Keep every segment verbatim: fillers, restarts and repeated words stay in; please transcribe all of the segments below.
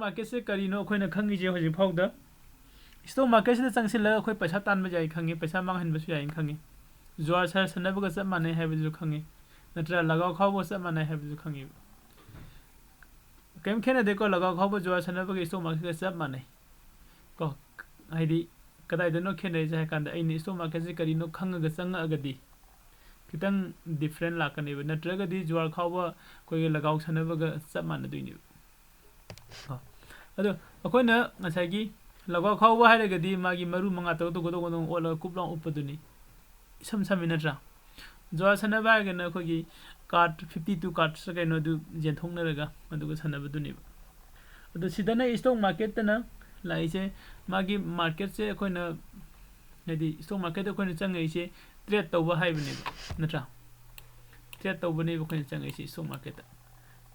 ꯃꯥꯔꯀꯦꯠꯁꯦ ꯀꯔꯤꯅꯣ ꯑꯩꯈꯣꯏꯅ ꯈꯪꯉꯤꯁꯦ ꯍꯧꯖꯤꯛ ꯐꯥꯎꯗ? ꯏꯁꯇꯣꯛ ꯃꯥꯔꯀꯦꯠꯁꯤꯗ ꯆꯪꯁꯤꯜꯂꯒ ꯑꯩꯈꯣꯏ ꯄꯩꯁꯥ ꯇꯥꯟꯕ ꯌꯥꯏ ꯈꯪꯉꯤ, ꯄꯩꯁꯥ ꯃꯥꯡꯍꯟꯕꯁꯨ ꯌꯥꯏꯅ ꯈꯪꯉꯤ, ꯖꯨꯋꯥꯔ ꯁꯥꯟꯅꯕꯒ ꯆꯞ ꯃꯥꯟꯅꯩ ꯍꯥꯏꯕꯗꯨꯁꯨ ꯈꯪꯉꯤ, ꯅꯠꯇ꯭ꯔꯒ ꯂꯒꯥꯎ ꯈꯥꯎꯕꯒ ꯆꯞ ꯃꯥꯟꯅꯩ ꯍꯥꯏꯕꯗꯨꯁꯨ ꯈꯪꯉꯤꯕ꯫ ꯀꯔꯤꯝ ꯈꯦꯠꯅꯗꯦꯀꯣ, ꯂꯒꯥꯎ ꯈꯥꯎꯕ ꯖꯨꯋꯥꯔ ꯁꯥꯟꯅꯕꯒ ꯏꯁꯇꯣꯛ ꯃꯥꯔꯀꯦꯠꯀ ꯆꯞ ꯃꯥꯟꯅꯩ ꯀꯣ꯫ ꯍꯥꯏꯗꯤ ꯀꯗꯥꯏꯗꯅꯣ ꯈꯦꯠꯅꯔꯤꯁꯦ ꯍꯥꯏ ꯀꯥꯟꯗ, ꯑꯩꯅ ꯏꯁꯇꯣꯛ ꯃꯥꯔꯀꯦꯠꯁꯦ ꯀꯔꯤꯅꯣ ꯈꯪꯉꯒ ꯆꯪꯉꯛꯑꯒꯗꯤ ꯈꯤꯇꯪ ꯗꯤꯐ꯭ꯔꯦꯟ ꯂꯥꯛꯀꯅꯦꯕ, ꯅꯠꯇ꯭ꯔꯒꯗꯤ ꯖꯨꯋꯥꯔ ꯈꯥꯎꯕ ꯑꯩꯈꯣꯏꯒꯤ ꯂꯒꯥꯎ ꯁꯥꯟꯅꯕꯒ ꯆꯞ ꯃꯥꯟꯅꯗꯣꯏꯅꯦꯕ꯫ ꯀꯣ꯫ ꯑꯗꯣ ꯑꯩꯈꯣꯏꯅ ꯉꯁꯥꯏꯒꯤ ꯂꯒꯥꯎ ꯈꯥꯎꯕ ꯍꯥꯏꯔꯒꯗꯤ ꯃꯥꯒꯤ ꯃꯔꯨ ꯃꯉꯥ ꯇꯔꯨꯛ ꯇꯧꯒꯗꯧꯕ ꯑꯗꯨꯝ ꯑꯣꯠꯂꯒ ꯀꯨꯞ ꯂꯥꯎ ꯎꯞꯄꯗꯨꯅꯤ, ꯏꯁꯝ ꯁꯝꯃꯤ ꯅꯠꯇ꯭ꯔꯥ? ꯖꯨꯋꯥꯔ ꯁꯥꯟꯅꯕ ꯍꯥꯏꯔꯒꯅ ꯑꯩꯈꯣꯏꯒꯤ ꯀꯥꯔꯠ ꯐꯤꯐꯇꯤ ꯇꯨ ꯀꯥꯔꯠꯁ ꯀꯩꯅꯣ ꯑꯗꯨ ꯌꯦꯟꯊꯣꯛꯅꯔꯒ ꯑꯗꯨꯒ ꯁꯥꯟꯅꯕꯗꯨꯅꯦꯕ꯫ ꯑꯗꯣ ꯁꯤꯗꯅ ꯏꯁꯇꯣꯛ ꯃꯥꯔꯀꯦꯠꯇꯅ ꯂꯥꯛꯏꯁꯦ, ꯃꯥꯒꯤ ꯃꯥꯔꯀꯦꯠꯁꯦ ꯑꯩꯈꯣꯏꯅ ꯍꯥꯏꯗꯤ ꯏꯁꯇꯣꯛ ꯃꯥꯔꯀꯦꯠꯇ ꯑꯩꯈꯣꯏꯅ ꯆꯪꯉꯛꯏꯁꯦ ꯇ꯭ꯔꯦꯠ ꯇꯧꯕ ꯍꯥꯏꯕꯅꯦꯕ, ꯅꯠꯇ꯭ꯔꯥ? ꯇ꯭ꯔꯦꯠ ꯇꯧꯕꯅꯦꯕ ꯑꯩꯈꯣꯏꯅ ꯆꯪꯉꯛꯏꯁꯦ ꯏꯁꯇꯣꯛ ꯃꯥꯔꯀꯦꯠꯇ꯫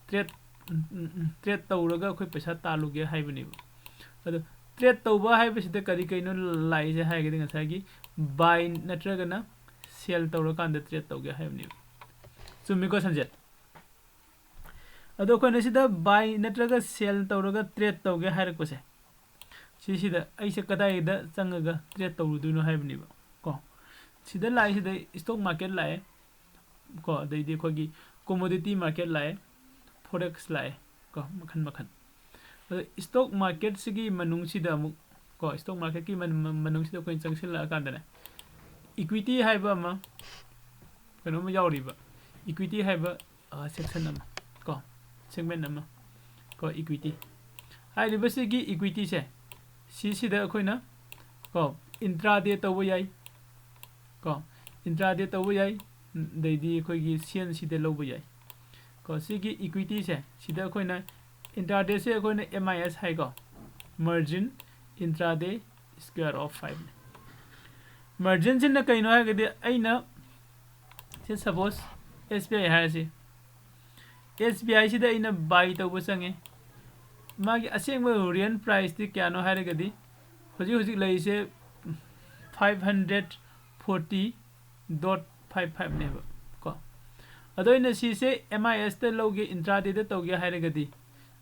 ꯇ꯭ꯔꯦꯠ ꯇ꯭ꯔꯦꯠ ꯇꯧꯔꯒ ꯑꯩꯈꯣꯏ ꯄꯩꯁꯥ ꯇꯥꯜꯂꯨꯒꯦ ꯍꯥꯏꯕꯅꯦꯕ꯫ ꯑꯗꯣ ꯇ꯭ꯔꯦꯠ ꯇꯧꯕ ꯍꯥꯏꯕꯁꯤꯗ ꯀꯔꯤ ꯀꯩꯅꯣ ꯂꯥꯛꯏꯁꯦ ꯍꯥꯏꯔꯒꯗꯤ ꯉꯁꯥꯏꯒꯤ ꯕꯥꯏ ꯅꯠꯇ꯭ꯔꯒꯅ ꯁꯦꯜ ꯇꯧꯔꯀꯥꯟꯗ ꯇ꯭ꯔꯦꯠ ꯇꯧꯒꯦ ꯍꯥꯏꯕꯅꯦꯕ꯫ ꯆꯨꯝꯃꯤꯀꯣ ꯁꯟꯖꯦꯠ? ꯑꯗꯣ ꯑꯩꯈꯣꯏꯅ ꯁꯤꯗ ꯕꯥꯏ ꯅꯠꯇ꯭ꯔꯒ ꯁꯦꯜ ꯇꯧꯔꯒ ꯇ꯭ꯔꯦꯠ ꯇꯧꯒꯦ ꯍꯥꯏꯔꯛꯄꯁꯦ, ꯁꯤꯁꯤꯗ ꯑꯩꯁꯦ ꯀꯗꯥꯏꯗ ꯆꯪꯉꯒ ꯇ꯭ꯔꯦꯠ ꯇꯧꯔꯨꯗꯣꯏꯅꯣ ꯍꯥꯏꯕꯅꯦꯕ ꯀꯣ꯫ ꯁꯤꯗ ꯂꯥꯛꯏꯁꯤꯗ ꯏꯁꯇꯣꯛ ꯃꯥꯔꯀꯦꯠ ꯂꯥꯛꯑꯦ ꯀꯣ, ꯑꯗꯩꯗꯤ ꯑꯩꯈꯣꯏꯒꯤ ꯀꯣꯃꯣꯗꯤꯇꯤ ꯃꯥꯔꯀꯦꯠ ꯂꯥꯛꯑꯦ, ꯐꯣꯔꯦꯛꯁ ꯂꯥꯛꯑꯦ ꯀꯣ, ꯃꯈꯜ ꯃꯈꯜ꯫ ꯑꯗꯣ ꯏꯁꯇꯣꯛ ꯃꯥꯔꯀꯦꯠꯁꯤꯒꯤ ꯃꯅꯨꯡꯁꯤꯗ ꯑꯃꯨꯛ ꯀꯣ, ꯏꯁꯇꯣꯛ ꯃꯥꯔꯀꯦꯠꯀꯤ ꯃꯅꯨꯡꯁꯤꯗ ꯑꯩꯈꯣꯏꯅ ꯆꯪꯁꯤꯜꯂꯛꯑꯀꯥꯟꯗꯅꯦ, ꯏꯀ꯭ꯋꯤꯇꯤ ꯍꯥꯏꯕ ꯑꯃ ꯀꯩꯅꯣꯝꯃ ꯌꯥꯎꯔꯤꯕ, ꯏꯀ꯭ꯋꯤꯇꯤ ꯍꯥꯏꯕ ꯁꯦꯛꯁꯟ ꯑꯃ ꯀꯣ, ꯁꯦꯒꯃꯦꯟ ꯑꯃ ꯀꯣ, ꯏꯀ꯭ꯋꯤꯇꯤ ꯍꯥꯏꯔꯤꯕꯁꯤꯒꯤ ꯏꯀ꯭ꯋꯤꯇꯤꯁꯦ, ꯁꯤꯁꯤꯗ ꯑꯩꯈꯣꯏꯅ ꯀꯣ ꯏꯟꯇ꯭ꯔꯥꯗꯦ ꯇꯧꯕ ꯌꯥꯏ ꯀꯣ, ꯏꯟꯇ꯭ꯔꯥꯗꯦ ꯇꯧꯕ ꯌꯥꯏ, ꯑꯗꯩꯗꯤ ꯑꯩꯈꯣꯏꯒꯤ ꯁꯤ ꯑꯦꯟ ꯁꯤꯗ ꯂꯧꯕ ꯌꯥꯏ ꯀꯣ꯫ ꯁꯤꯒꯤ ꯏꯀ꯭ꯋꯤꯇꯤꯁꯦ ꯁꯤꯗ ꯑꯩꯈꯣꯏꯅ ꯏꯟꯇ꯭ꯔꯥꯗꯦꯁꯦ ꯑꯩꯈꯣꯏꯅ ꯑꯦꯝ ꯑꯥꯏ ꯑꯦꯁ ꯍꯥꯏꯀꯣ, ꯃꯥꯔꯖꯤꯟ ꯏꯟꯇ꯭ꯔꯥꯗꯦ ꯁ꯭ꯀ꯭ꯋꯦꯔ ꯑꯣꯐ ꯐꯥꯏꯚꯅꯤ꯫ ꯃꯥꯔꯖꯤꯟꯁꯤꯅ ꯀꯩꯅꯣ ꯍꯥꯏꯔꯒꯗꯤ ꯑꯩꯅ ꯁꯦ ꯁꯄꯣꯁ ꯑꯦꯁ ꯕꯤ ꯑꯥꯏ ꯍꯥꯏꯔꯁꯤ, ꯑꯦꯁ ꯕꯤ ꯑꯥꯏꯁꯤꯗ ꯑꯩꯅ ꯕꯥꯏ ꯇꯧꯕ ꯆꯪꯉꯦ꯫ ꯃꯥꯒꯤ ꯑꯁꯦꯡꯕ ꯔꯤꯌꯦꯜ ꯄ꯭ꯔꯥꯏꯁꯇꯤ ꯀꯌꯥꯅꯣ ꯍꯥꯏꯔꯒꯗꯤ ꯍꯧꯖꯤꯛ ꯍꯧꯖꯤꯛ ꯂꯩꯔꯤꯁꯦ five hundred forty dot five ꯐꯥꯏꯚꯅꯦꯕ ꯀꯣ꯫ ꯑꯗꯣ ꯑꯩꯅ ꯁꯤꯁꯦ ꯑꯦꯝ ꯑꯥꯏ ꯑꯦꯁꯇ ꯂꯧꯒꯦ, ꯏꯟꯇ꯭ꯔꯥꯗꯦꯗ ꯇꯧꯒꯦ ꯍꯥꯏꯔꯒꯗꯤ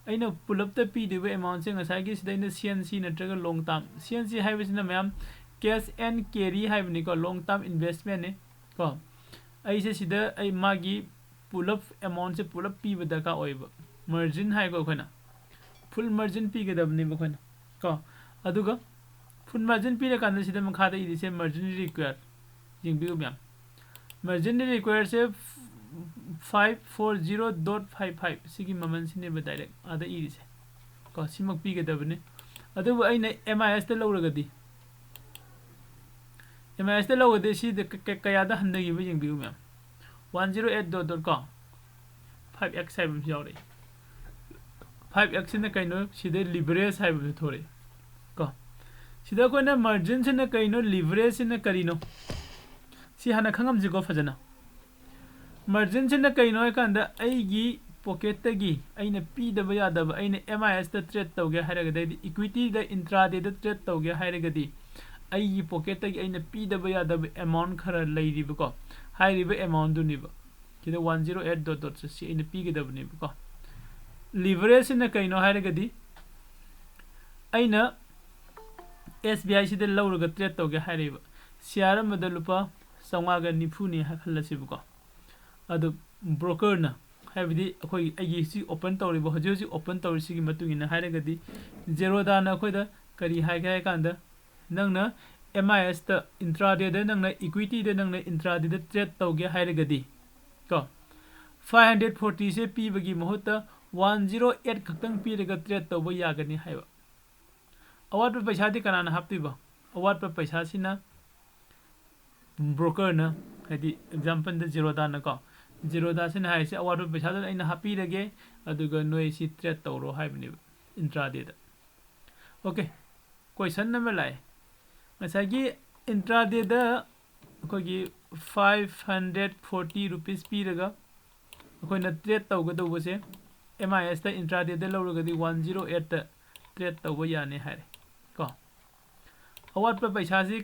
ꯑꯩꯅ ꯄꯨꯂꯞꯇ ꯄꯤꯗꯣꯏꯕ ꯑꯦꯃꯥꯎꯟꯁꯦ ꯉꯁꯥꯏꯒꯤ ꯁꯤꯗ ꯑꯩꯅ ꯁꯤ ꯑꯦꯟ ꯁꯤ ꯅꯠꯇ꯭ꯔꯒ ꯂꯣꯡ ꯇꯥꯔꯝ, ꯁꯤ ꯑꯦꯟ ꯁꯤ ꯍꯥꯏꯕꯁꯤꯅ ꯃꯌꯥꯝ cash and carry ꯍꯥꯏꯕꯅꯤꯀꯣ, ꯂꯣꯡ ꯇꯥꯔꯝ ꯏꯟꯚꯦꯁꯃꯦꯟꯅꯤ ꯀꯣ꯫ ꯑꯩꯁꯦ ꯁꯤꯗ ꯑꯩ ꯃꯥꯒꯤ ꯄꯨꯂꯞ ꯑꯦꯃꯥꯎꯟꯁꯦ ꯄꯨꯂꯞ ꯄꯤꯕ ꯗꯔꯀꯥꯔ ꯑꯣꯏꯌꯦꯕ꯫ ꯃꯥꯔꯖꯤꯟ ꯍꯥꯏꯀꯣ ꯑꯩꯈꯣꯏꯅ ꯐꯨꯜ ꯃꯥꯔꯖꯤꯟ ꯄꯤꯒꯗꯕꯅꯦꯕ ꯑꯩꯈꯣꯏꯅ ꯀꯣ꯫ ꯑꯗꯨꯒ ꯐꯨꯜ ꯃꯥꯔꯖꯤꯟ ꯄꯤꯔꯀꯥꯟꯗ ꯁꯤꯗ ꯃꯈꯥꯗ ꯏꯔꯤꯁꯦ ꯃꯥꯔꯖꯤꯟ ꯔꯤꯀ꯭ꯋꯦꯌꯔ꯫ ꯌꯦꯡꯕꯤꯌꯨ ꯃꯌꯥꯝ, margin ꯔꯤꯀ꯭ꯋꯦꯌꯔꯁꯦ five four zero dot five five, ꯁꯤꯒꯤ ꯃꯃꯜꯁꯤꯅꯦꯕ ꯗꯥꯏꯔꯦꯛ ꯑꯥꯗ ꯏꯔꯤꯁꯦ ꯀꯣ꯫ ꯁꯤꯃꯛ ꯄꯤꯒꯗꯕꯅꯤ꯫ ꯑꯗꯨꯕꯨ ꯑꯩꯅ ꯑꯦꯝ ꯑꯥꯏ ꯑꯦꯁꯇ ꯂꯧꯔꯒꯗꯤ, ꯑꯦꯝ ꯑꯥꯏ ꯑꯦꯁꯇ ꯂꯧꯔꯒꯗꯤ ꯁꯤꯗ ꯀ- ꯀ- ꯀꯌꯥꯗ ꯍꯟꯊꯈꯤꯕ ꯌꯦꯡꯕꯤꯌꯨ ꯃꯌꯥꯝ, one zero eight dot dot ꯀꯣ, five x ꯍꯥꯏꯕ ꯑꯃꯁꯨ ꯌꯥꯎꯔꯛꯏ꯫ Five x ꯁꯤꯅ ꯀꯩꯅꯣ? ꯁꯤꯗ ꯂꯤꯚꯔꯦꯖ ꯍꯥꯏꯕ ꯑꯃꯁꯨ ꯊꯣꯔꯛꯏ ꯀꯣ꯫ ꯁꯤꯗ ꯑꯩꯈꯣꯏꯅ ꯃꯥꯔꯖꯤꯟꯁꯤꯅ ꯀꯩꯅꯣ, ꯂꯤꯚꯔꯦꯖꯁꯤꯅ ꯀꯔꯤꯅꯣ, ꯁꯤ ꯍꯥꯟꯅ ꯈꯪꯉꯝꯁꯤꯀꯣ ꯐꯖꯅ꯫ ꯃꯥꯔꯖꯤꯟꯁꯤꯅ ꯀꯩꯅꯣ ꯍꯥꯏꯀꯥꯟꯗ ꯑꯩꯒꯤ ꯄꯣꯀꯦꯠꯇꯒꯤ ꯑꯩꯅ ꯄꯤꯗꯕ ꯌꯥꯗꯕ, ꯑꯩꯅ ꯑꯦꯝ ꯑꯥꯏ ꯑꯦꯁꯇ ꯇ꯭ꯔꯦꯠ ꯇꯧꯒꯦ ꯍꯥꯏꯔꯒꯗꯤ, ꯑꯩꯗꯤ ꯏꯀ꯭ꯋꯤꯇꯤꯗ ꯏꯟꯇ꯭ꯔꯥꯗꯦꯗ ꯇ꯭ꯔꯦꯠ ꯇꯧꯒꯦ ꯍꯥꯏꯔꯒꯗꯤ ꯑꯩꯒꯤ ꯄꯣꯀꯦꯠꯇꯒꯤ ꯑꯩꯅ ꯄꯤꯗꯕ ꯌꯥꯗꯕ ꯑꯦꯃꯥꯎꯟ ꯈꯔ ꯂꯩꯔꯤꯕꯀꯣ, ꯍꯥꯏꯔꯤꯕ ꯑꯦꯃꯥꯎꯟꯗꯨꯅꯦꯕ꯫ ꯁꯤꯗ one zero eight dot dot ꯁꯤ ꯑꯩꯅ ꯄꯤꯒꯗꯕꯅꯦꯕꯀꯣ꯫ ꯂꯤꯚꯔꯦꯖꯁꯤꯅ ꯀꯩꯅꯣ ꯍꯥꯏꯔꯒꯗꯤ ꯑꯩꯅ ꯑꯦꯁ ꯕꯤ ꯑꯥꯏ ꯁꯤꯗ ꯂꯧꯔꯒ ꯇ꯭ꯔꯦꯠ ꯇꯧꯒꯦ ꯍꯥꯏꯔꯛꯏꯕ꯫ ꯁꯤꯌꯥꯔ ꯑꯃꯗ ꯂꯨꯄꯥ ꯆꯥꯝꯃꯉꯥꯒ ꯅꯤꯐꯨꯅꯤ ꯈꯜꯂꯁꯤꯕꯀꯣ꯫ ꯑꯗꯨ ꯕ꯭ꯔꯣꯀꯔꯅ, ꯍꯥꯏꯕꯗꯤ ꯑꯩꯈꯣꯏꯒꯤ ꯑꯩꯒꯤ ꯍꯧꯖꯤꯛ ꯑꯣꯄꯟ ꯇꯧꯔꯤꯕ, ꯍꯧꯖꯤꯛ ꯍꯧꯖꯤꯛ ꯑꯣꯄꯟ ꯇꯧꯔꯤꯁꯤꯒꯤ ꯃꯇꯨꯡ ꯏꯟꯅ ꯍꯥꯏꯔꯒꯗꯤ, ꯖꯦꯔꯣꯗꯥꯅ ꯑꯩꯈꯣꯏꯗ ꯀꯔꯤ ꯍꯥꯏꯒꯦ ꯍꯥꯏ ꯀꯥꯟꯗ, ꯅꯪꯅ ꯑꯦꯝ ꯑꯥꯏ ꯑꯦꯁꯇ ꯏꯟꯇ꯭ꯔꯥꯗꯦꯗ, ꯅꯪꯅ ꯏꯀ꯭ꯋꯤꯇꯤꯗ, ꯅꯪꯅ ꯏꯟꯇ꯭ꯔꯥꯗꯦꯗ ꯇ꯭ꯔꯦꯠ ꯇꯧꯒꯦ ꯍꯥꯏꯔꯒꯗꯤ ꯀꯣ, five hundred fortyꯁꯦ ꯄꯤꯕꯒꯤ ꯃꯍꯨꯠꯇ one zero eight ꯈꯛꯇꯪ ꯄꯤꯔꯒ ꯇ꯭ꯔꯦꯠ ꯇꯧꯕ ꯌꯥꯒꯅꯤ ꯍꯥꯏꯕ꯫ ꯑꯋꯥꯠꯄ ꯄꯩꯁꯥꯗꯤ ꯀꯅꯥꯅ ꯍꯥꯞꯇꯣꯏꯕ? ꯑꯋꯥꯠꯄ ꯄꯩꯁꯥꯁꯤꯅ ꯕ꯭ꯔꯣꯀꯔꯅ, ꯍꯥꯏꯗꯤ ꯑꯦꯛꯖꯥꯝꯄꯜꯗ ꯖꯤꯔꯣꯗꯥꯅꯀꯣ, ꯖꯤꯔꯣꯗꯥꯁꯤꯅ ꯍꯥꯏꯔꯤꯁꯦ, "ꯑꯋꯥꯠꯄ ꯄꯩꯁꯥꯗꯨꯅ ꯑꯩꯅ ꯍꯥꯞꯄꯤꯔꯒꯦ, ꯑꯗꯨꯒ ꯅꯣꯏ ꯁꯤ ꯇ꯭ꯔꯦꯠ ꯇꯧꯔꯣ" ꯍꯥꯏꯕꯅꯦꯕ ꯏꯟꯇ꯭ꯔꯥꯗꯦꯗ꯫ ꯑꯣꯀꯦ, ꯀꯣꯏꯁꯟ ꯑꯃ ꯂꯥꯛꯑꯦ꯫ ꯉꯁꯥꯏꯒꯤ ꯏꯟꯇ꯭ꯔꯥꯗꯦꯗ ꯑꯩꯈꯣꯏꯒꯤ five hundred forty rupees ꯄꯤꯔꯒ ꯑꯩꯈꯣꯏꯅ ꯇ꯭ꯔꯦꯠ ꯇꯧꯒꯗꯧꯕꯁꯦ, ꯑꯦꯝ ꯑꯥꯏ ꯑꯦꯁꯇ ꯏꯟꯇ꯭ꯔꯥꯗꯦꯗ ꯂꯧꯔꯒꯗꯤ one zero eightꯇ ꯇ꯭ꯔꯦꯠ ꯇꯧꯕ ꯌꯥꯅꯤ ꯍꯥꯏꯔꯦ ꯀꯣ꯫ ꯑꯋꯥꯠꯄ ꯄꯩꯁꯥꯁꯤ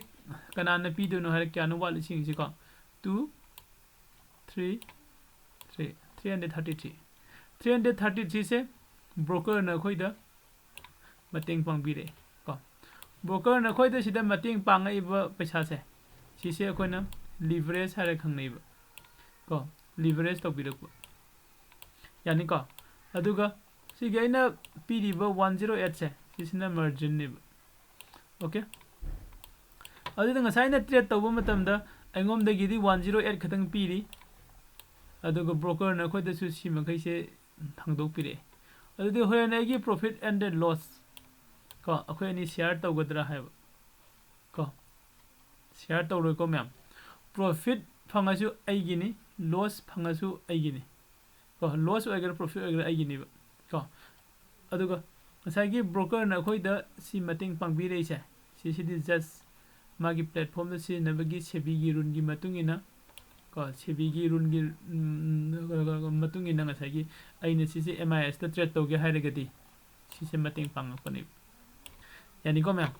ꯀꯅꯥꯅ ꯄꯤꯗꯣꯏꯅꯣ ꯍꯥꯏꯔꯦ, ꯀꯌꯥꯅꯣ ꯋꯥꯠꯂꯤꯁꯤꯡꯁꯤꯀꯣ? Two, three, three, three hundred thirty three꯫ Three hundred thirty threeꯁꯦ ꯕ꯭ꯔꯣꯀꯔꯅ ꯑꯩꯈꯣꯏꯗ ꯃꯇꯦꯡ ꯄꯥꯡꯕꯤꯔꯛꯑꯦ ꯀꯣ꯫ ꯕ꯭ꯔꯣꯀꯔꯅ ꯑꯩꯈꯣꯏꯗ ꯁꯤꯗ ꯃꯇꯦꯡ ꯄꯥꯡꯉꯛꯏꯕ ꯄꯩꯁꯥꯁꯦ, ꯁꯤꯁꯦ ꯑꯩꯈꯣꯏꯅ ꯂꯤꯚꯔꯦꯖ ꯍꯥꯏꯔ ꯈꯪꯅꯩꯕ ꯀꯣ꯫ ꯂꯤꯚꯔꯦꯖ ꯇꯧꯕꯤꯔꯛꯄ, ꯌꯥꯅꯤꯀꯣ꯫ ꯑꯗꯨꯒ ꯁꯤꯒꯤ ꯑꯩꯅ ꯄꯤꯔꯤꯕ ꯋꯥꯟ ꯖꯤꯔꯣ ꯑꯦꯠꯁꯦ, ꯁꯤꯁꯤꯅ ꯃꯥꯔꯖꯤꯟꯅꯦꯕ꯫ ꯑꯣꯀꯦ, ꯑꯗꯨꯗ ꯉꯁꯥꯏ ꯑꯩꯅ ꯇ꯭ꯔꯦꯠ ꯇꯧꯕ ꯃꯇꯝꯗ ꯑꯩꯉꯣꯟꯗꯒꯤꯗꯤ ꯋꯥꯟ ꯖꯤꯔꯣ ꯑꯦꯠ ꯈꯛꯇꯪ ꯄꯤꯔꯤ, ꯑꯗꯨꯒ ꯕ꯭ꯔꯣꯀꯔꯅ ꯑꯩꯈꯣꯏꯗꯁꯨ ꯁꯤ ꯃꯈꯩꯁꯦ ꯊꯥꯡꯗꯣꯛꯄꯤꯔꯛꯑꯦ꯫ ꯑꯗꯨꯗꯤ ꯍꯣꯔꯦꯟ ꯑꯩꯒꯤ ꯄ꯭ꯔꯣꯐꯤꯠ ꯑꯦꯟ ꯗ ꯂꯣꯁ ꯀꯣ, ꯑꯩꯈꯣꯏ ꯑꯅꯤ ꯁꯤꯌꯥꯔ ꯇꯧꯒꯗ꯭ꯔꯥ ꯍꯥꯏꯕ ꯀꯣ꯫ ꯁꯤꯌꯥꯔ ꯇꯧꯔꯣꯏꯀꯣ ꯃꯌꯥꯝ꯫ ꯄ꯭ꯔꯣꯐꯤꯠ ꯐꯪꯉꯁꯨ ꯑꯩꯒꯤꯅꯤ, ꯂꯣꯁ ꯐꯪꯉꯁꯨ ꯑꯩꯒꯤꯅꯤ ꯀꯣ꯫ ꯂꯣꯁ ꯑꯣꯏꯒꯦꯔꯥ ꯄ꯭ꯔꯣꯐꯤꯠ ꯑꯣꯏꯒꯦꯔꯥ ꯑꯩꯒꯤꯅꯦꯕ ꯀꯣ꯫ ꯑꯗꯨꯒ ꯉꯁꯥꯏꯒꯤ ꯕ꯭ꯔꯣꯀꯔꯅ ꯑꯩꯈꯣꯏꯗ ꯁꯤ ꯃꯇꯦꯡ ꯄꯥꯡꯕꯤꯔꯛꯏꯁꯦ, ꯁꯤꯁꯤꯗꯤ ꯖꯁ ꯃꯥꯒꯤ ꯄ꯭ꯂꯦꯠꯐꯣꯝꯗ ꯁꯤꯖꯤꯟꯅꯕꯒꯤ ꯁꯦꯕꯤꯒꯤ ꯔꯨꯜꯒꯤ ꯃꯇꯨꯡ ꯏꯟꯅ ꯀꯣ, ꯁꯦꯕꯤꯒꯤ ꯔꯨꯜꯒꯤ ꯃꯇꯨꯡ ꯏꯟꯅ ꯉꯁꯥꯏꯒꯤ ꯑꯩꯅ ꯁꯤꯁꯦ ꯑꯦꯝ ꯑꯥꯏ ꯑꯦꯁꯇ ꯇ꯭ꯔꯦꯠ ꯇꯧꯒꯦ ꯍꯥꯏꯔꯒꯗꯤ ꯁꯤꯁꯦ ꯃꯇꯦꯡ ꯄꯥꯡꯉꯛꯄꯅꯦꯕ꯫ ꯌꯥꯅꯤꯀꯣ ꯃꯌꯥꯝ?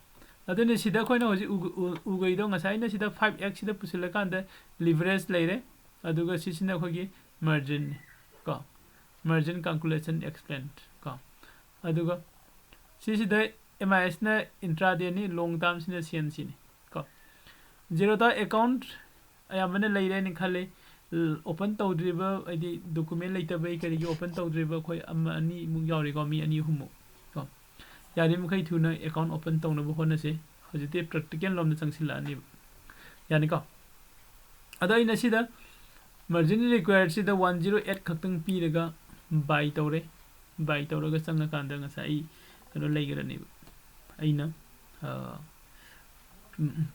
ꯑꯗꯨꯅ ꯁꯤꯗ ꯑꯩꯈꯣꯏꯅ ꯍꯧꯖꯤꯛ ꯎ-, ꯎ-, ꯎꯒꯩꯗꯣ ꯉꯁꯥꯏ ꯑꯩꯅ ꯁꯤꯗ ꯐꯥꯏꯚ ꯑꯦꯛꯁ ꯁꯤꯗ ꯄꯨꯁꯤꯜꯂꯀꯥꯟꯗ ꯂꯤꯚꯔꯦꯖ ꯂꯩꯔꯦ, ꯑꯗꯨꯒ ꯁꯤꯁꯤꯅ ꯑꯩꯈꯣꯏꯒꯤ ꯃꯥꯔꯖꯤꯟꯅꯤ ꯀꯣ, ꯃꯥꯔꯖꯤꯟ ꯀꯥꯜꯀꯨꯂꯦꯁꯟ ꯑꯦꯛꯁꯄ꯭ꯂꯦꯟ ꯀꯣ꯫ ꯑꯗꯨꯒ ꯁꯤꯁꯤꯗ ꯑꯦꯝ ꯑꯥꯏ ꯑꯦꯁꯅ ꯏꯟꯇ꯭ꯔꯥꯗꯦꯅꯤ, ꯂꯣꯡ ꯇꯥꯔꯝꯁꯤꯅ ꯁꯤ ꯑꯦꯟ ꯁꯤꯅꯤ ꯀꯣ꯫ ꯖꯦꯔꯣꯗꯥ ꯑꯦꯀꯥꯎꯟ ꯑꯌꯥꯝꯕꯅ ꯂꯩꯔꯦꯅ ꯈꯜꯂꯤ꯫ ꯑꯣꯄꯟ ꯇꯧꯗ꯭ꯔꯤꯕ, ꯍꯥꯏꯗꯤ ꯗꯣꯀꯨꯃꯦꯟ ꯂꯩꯇꯕꯩ ꯀꯔꯤꯒꯤ ꯑꯣꯄꯟ ꯇꯧꯗ꯭ꯔꯤꯕ ꯑꯩꯈꯣꯏ ꯑꯃ ꯑꯅꯤꯃꯨꯛ ꯌꯥꯎꯔꯤꯀꯣ, ꯃꯤ ꯑꯅꯤ ꯑꯍꯨꯝꯃꯨꯛ ꯀꯣ꯫ ꯌꯥꯔꯤꯕ ꯃꯈꯩ ꯊꯨꯅ ꯑꯦꯀꯥꯎꯟ ꯑꯣꯄꯟ ꯇꯧꯅꯕ ꯍꯣꯠꯅꯁꯤ꯫ ꯍꯧꯖꯤꯛꯇꯤ ꯄ꯭ꯔꯦꯛꯇꯤꯀꯦꯜ ꯂꯣꯝꯗ ꯆꯪꯁꯤꯜꯂꯛꯑꯅꯤꯕ, ꯌꯥꯅꯤꯀꯣ? ꯑꯗꯣ ꯑꯩꯅ ꯁꯤꯗ ꯃꯥꯔꯖꯤꯟ ꯔꯤꯀ꯭ꯋꯥꯌꯔꯁꯤꯗ ꯋꯥꯟ ꯖꯤꯔꯣ ꯑꯦꯠ ꯈꯛꯇꯪ ꯄꯤꯔꯒ ꯕꯥꯏ ꯇꯧꯔꯦ꯫ ꯕꯥꯏ ꯇꯧꯔꯒ ꯆꯪꯉꯀꯥꯟꯗ ꯉꯁꯥꯏ ꯑꯩ ꯀꯩꯅꯣ ꯂꯩꯈ꯭ꯔꯅꯦꯕ, ꯑꯩꯅ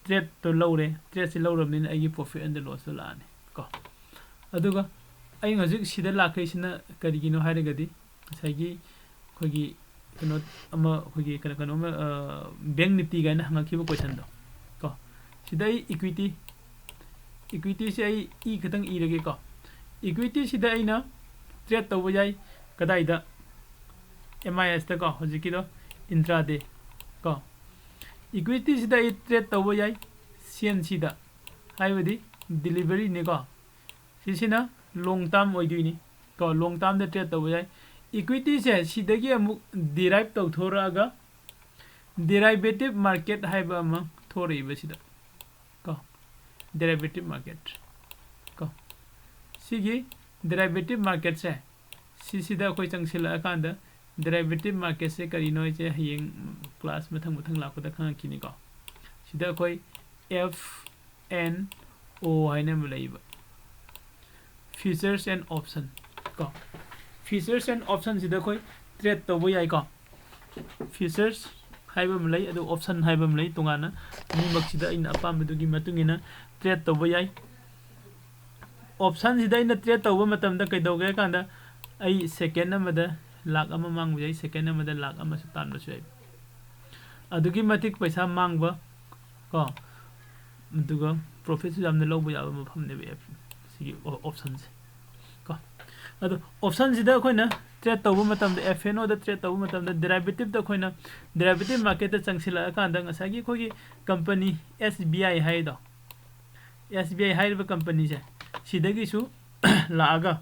ꯇ꯭ꯔꯦꯠꯇꯣ ꯂꯧꯔꯦ꯫ ꯇ꯭ꯔꯦꯠꯁꯦ ꯂꯧꯔꯕꯅꯤꯅ ꯑꯩꯒꯤ ꯄ꯭ꯔꯣꯐꯤꯠ ꯑꯦꯟ ꯗ ꯂꯣꯁꯇꯣ ꯂꯥꯛꯑꯅꯤ ꯀꯣ꯫ ꯑꯗꯨꯒ ꯑꯩꯅ ꯍꯧꯖꯤꯛ ꯁꯤꯗ ꯂꯥꯛꯈ꯭ꯔꯤꯁꯤꯅ ꯀꯔꯤꯒꯤꯅꯣ ꯍꯥꯏꯔꯒꯗꯤ ꯉꯁꯥꯏꯒꯤ ꯑꯩꯈꯣꯏꯒꯤ ꯀꯩꯅꯣ ꯑꯃ, ꯑꯩꯈꯣꯏꯒꯤ ꯀꯩꯅꯣ, ꯀꯩꯅꯣꯝꯃ, ꯕꯦꯡ ꯅꯤꯐꯇꯤ ꯀꯥꯏꯅ ꯍꯪꯉꯛꯈꯤꯕ ꯀꯣꯏꯁꯟꯗꯣ ꯀꯣ꯫ ꯁꯤꯗ ꯑꯩ ꯏꯀ꯭ꯋꯤꯇꯤ, ꯏꯀ꯭ꯋꯤꯇꯤꯁꯦ ꯑꯩ ꯏ ꯈꯛꯇꯪ ꯏꯔꯒꯦꯀꯣ꯫ ꯏꯀ꯭ꯋꯤꯇꯤꯁꯤꯗ ꯑꯩꯅ ꯇ꯭ꯔꯦꯠ ꯇꯧꯕ ꯌꯥꯏ꯫ ꯀꯗꯥꯏꯗ? ꯑꯦꯝ ꯑꯥꯏ ꯑꯦꯁꯇ ꯀꯣ, ꯍꯧꯖꯤꯛꯀꯤꯗꯣ ꯏꯟꯇ꯭ꯔꯥꯗꯦ ꯀꯣ꯫ ꯏꯀ꯭ꯋꯤꯇꯤꯁꯤꯗ ꯑꯩ ꯇ꯭ꯔꯦꯠ ꯇꯧꯕ ꯌꯥꯏ ꯁꯤ ꯑꯦꯟ ꯁꯤꯗ, ꯍꯥꯏꯕꯗꯤ ꯗꯤꯂꯤꯚꯔꯤꯅꯤꯀꯣ꯫ ꯁꯤꯁꯤꯅ ꯂꯣꯡ ꯇꯥꯔꯝ ꯑꯣꯏꯗꯣꯏꯅꯤ ꯀꯣ, ꯂꯣꯡ ꯇꯥꯔꯝꯗ ꯇ꯭ꯔꯦꯠ ꯇꯧꯕ ꯌꯥꯏ꯫ Equity ꯁꯦ ꯁꯤꯗꯒꯤ ꯑꯃꯨꯛ derive ꯇꯧꯊꯣꯔꯛꯑꯒ derivative market ꯍꯥꯏꯕ ꯑꯃ ꯊꯣꯔꯛꯏꯕ ꯁꯤꯗ ꯀꯣ, derivative market ꯀꯣ꯫ ꯁꯤꯒꯤ derivative market ꯁꯦ ꯁꯤꯁꯤꯗ ꯑꯩꯈꯣꯏ ꯆꯪꯁꯤꯜꯂꯛꯑꯀꯥꯟꯗ derivative market ꯁꯦ ꯀꯔꯤꯅꯣ ꯍꯥꯏꯁꯦ ꯍꯌꯦꯡ class ꯃꯊꯪ ꯃꯊꯪ ꯂꯥꯛꯄꯗ ꯈꯪꯉꯛꯈꯤꯅꯤꯀꯣ꯫ ꯁꯤꯗ ꯑꯩꯈꯣꯏ F N O ꯍꯥꯏꯅ ꯑꯃ ꯂꯩꯕ, futures and option ꯀꯣ꯫ Futures and option ꯁꯤꯗ ꯑꯩꯈꯣꯏ trade ꯇꯧꯕ ꯌꯥꯏꯀꯣ꯫ Futures ꯍꯥꯏꯕ ꯑꯃ ꯂꯩ, ꯑꯗꯨ option ꯍꯥꯏꯕ ꯑꯃ ꯂꯩ ꯇꯣꯉꯥꯟꯅ꯫ ꯑꯅꯤꯃꯛꯁꯤꯗ ꯑꯩꯅ ꯑꯄꯥꯝꯕꯗꯨꯒꯤ ꯃꯇꯨꯡ ꯏꯟꯅ trade ꯇꯧꯕ ꯌꯥꯏ꯫ Option ꯁꯤꯗ ꯑꯩꯅ trade ꯇꯧꯕ ꯃꯇꯝꯗ ꯀꯩꯗꯧꯒꯦ ꯍꯥꯏ ꯀꯥꯟꯗ ꯑꯩ second ꯑꯃꯗ ꯂꯥꯛ ꯑꯃ ꯃꯥꯡꯕ ꯌꯥꯏ, second ꯑꯃꯗ ꯂꯥꯛ ꯑꯃꯁꯨ ꯇꯥꯟꯕꯁꯨ ꯌꯥꯏ꯫ ꯑꯗꯨꯛꯀꯤ ꯃꯇꯤꯛ ꯄꯩꯁꯥ ꯃꯥꯡꯕ ꯀꯣ, ꯑꯗꯨꯒ profit ꯁꯨ ꯌꯥꯝꯅ ꯂꯧꯕ ꯌꯥꯕ ꯃꯐꯝꯅꯦꯕ app ꯁꯤꯒꯤ ꯑꯣ-, option ꯁꯦ ꯀꯣ꯫ ꯑꯗꯣ option ꯁꯤꯗ ꯑꯩꯈꯣꯏꯅ trade ꯇꯧꯕ ꯃꯇꯝꯗ, F N O ꯗ trade ꯇꯧꯕ ꯃꯇꯝꯗ derivative ꯗ ꯑꯩꯈꯣꯏꯅ derivative market ꯇ ꯆꯪꯁꯤꯜꯂꯛꯑꯀꯥꯟꯗ ꯉꯁꯥꯏꯒꯤ ꯑꯩꯈꯣꯏꯒꯤ company S B I ꯍꯥꯏꯗꯣ, S B I ꯍꯥꯏꯔꯤꯕ company ꯁꯦ ꯁꯤꯗꯒꯤꯁꯨ ꯂꯥꯛꯑꯒ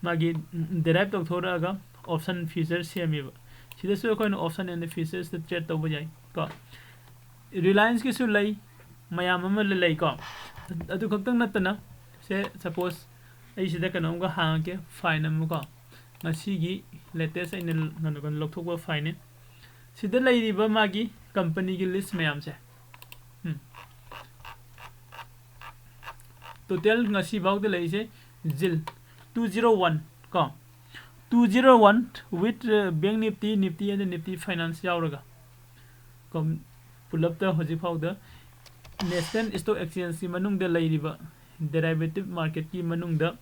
ꯃꯥꯒꯤ derive ꯇꯧꯊꯣꯔꯛꯑꯒ option future ꯁꯦꯝꯃꯦꯕ꯫ ꯁꯤꯗꯁꯨ ꯑꯩꯈꯣꯏꯅ option and futures ꯇ trade ꯇꯧꯕ ꯌꯥꯏ ꯀꯣ꯫ Reliance ꯀꯤꯁꯨ ꯂꯩ, ꯃꯌꯥꯝ ꯑꯃ ꯂꯩ ꯀꯣ꯫ ꯑꯗꯨ ꯈꯛꯇꯪ ꯅꯠꯇꯅ ꯁꯦ suppose ꯑꯩ ꯁꯤꯗ ꯀꯩꯅꯣꯝꯒ ꯍꯥꯡꯉꯒꯦ, file ꯑꯃ ꯀꯣ꯫ ꯉꯁꯤꯒꯤ latest ꯑꯩꯅ ꯀꯩꯅꯣ, ꯀꯩꯅꯣ ꯂꯧꯊꯣꯛꯄ file ꯅꯦ꯫ ꯁꯤꯗ ꯂꯩꯔꯤꯕ ꯃꯥꯒꯤ company ꯒꯤ list ꯃꯌꯥꯝꯁꯦ, ꯎꯝ, total ꯉꯁꯤ ꯐꯥꯎꯗ ꯂꯩꯔꯤꯁꯦ ZIL two zero one ꯀꯣ, two zero one with, uh, Bank Nifty, Nifty and Nifty Finance ꯌꯥꯎꯔꯒ ꯀꯣ, ꯄꯨꯂꯞꯇ ꯍꯧꯖꯤꯛ ꯐꯥꯎꯗ National Stock Exchange ꯀꯤ ꯃꯅꯨꯡꯗ ꯂꯩꯔꯤꯕ derivative market ꯀꯤ ꯃꯅꯨꯡꯗ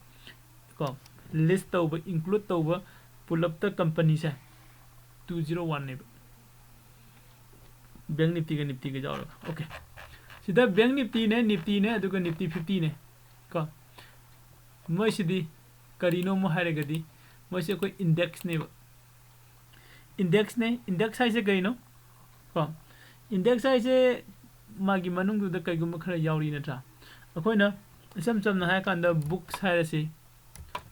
ꯀꯣ, list ꯇꯧꯕ, include ꯇꯧꯕ ꯄꯨꯂꯞꯇ company ꯁꯦ two zero one ꯅꯦꯕ꯫ Bank Nifty ꯒ Nifty ꯒ ꯌꯥꯎꯔꯒ꯫ Okay꯫ ꯁꯤꯗ Bank Nifty ꯅꯦ, Nifty ꯅꯦ, ꯑꯗꯨꯒ Nifty fifty ꯅꯦ ꯀꯣ꯫ ꯃꯣꯏꯁꯤꯗꯤ ꯀꯔꯤꯅꯣ ꯑꯃꯨꯛ ꯍꯥꯏꯔꯒꯗꯤ ꯃꯣꯏꯁꯦ ꯑꯩꯈꯣꯏ index ꯅꯦꯕ꯫ Index ꯅꯦ꯫ Index ꯍꯥꯏꯁꯦ ꯀꯩꯅꯣ ꯀꯣ? Index ꯍꯥꯏꯁꯦ ꯃꯥꯒꯤ ꯃꯅꯨꯡꯗꯨꯗ ꯀꯩꯒꯨꯝꯕ ꯈꯔ ꯌꯥꯎꯔꯤ ꯅꯠꯇ꯭ꯔꯥ? ꯑꯩꯈꯣꯏꯅ ꯏꯆꯝ ꯆꯝꯅ ꯍꯥꯏꯔꯀꯥꯟꯗ books ꯍꯥꯏꯔꯁꯤ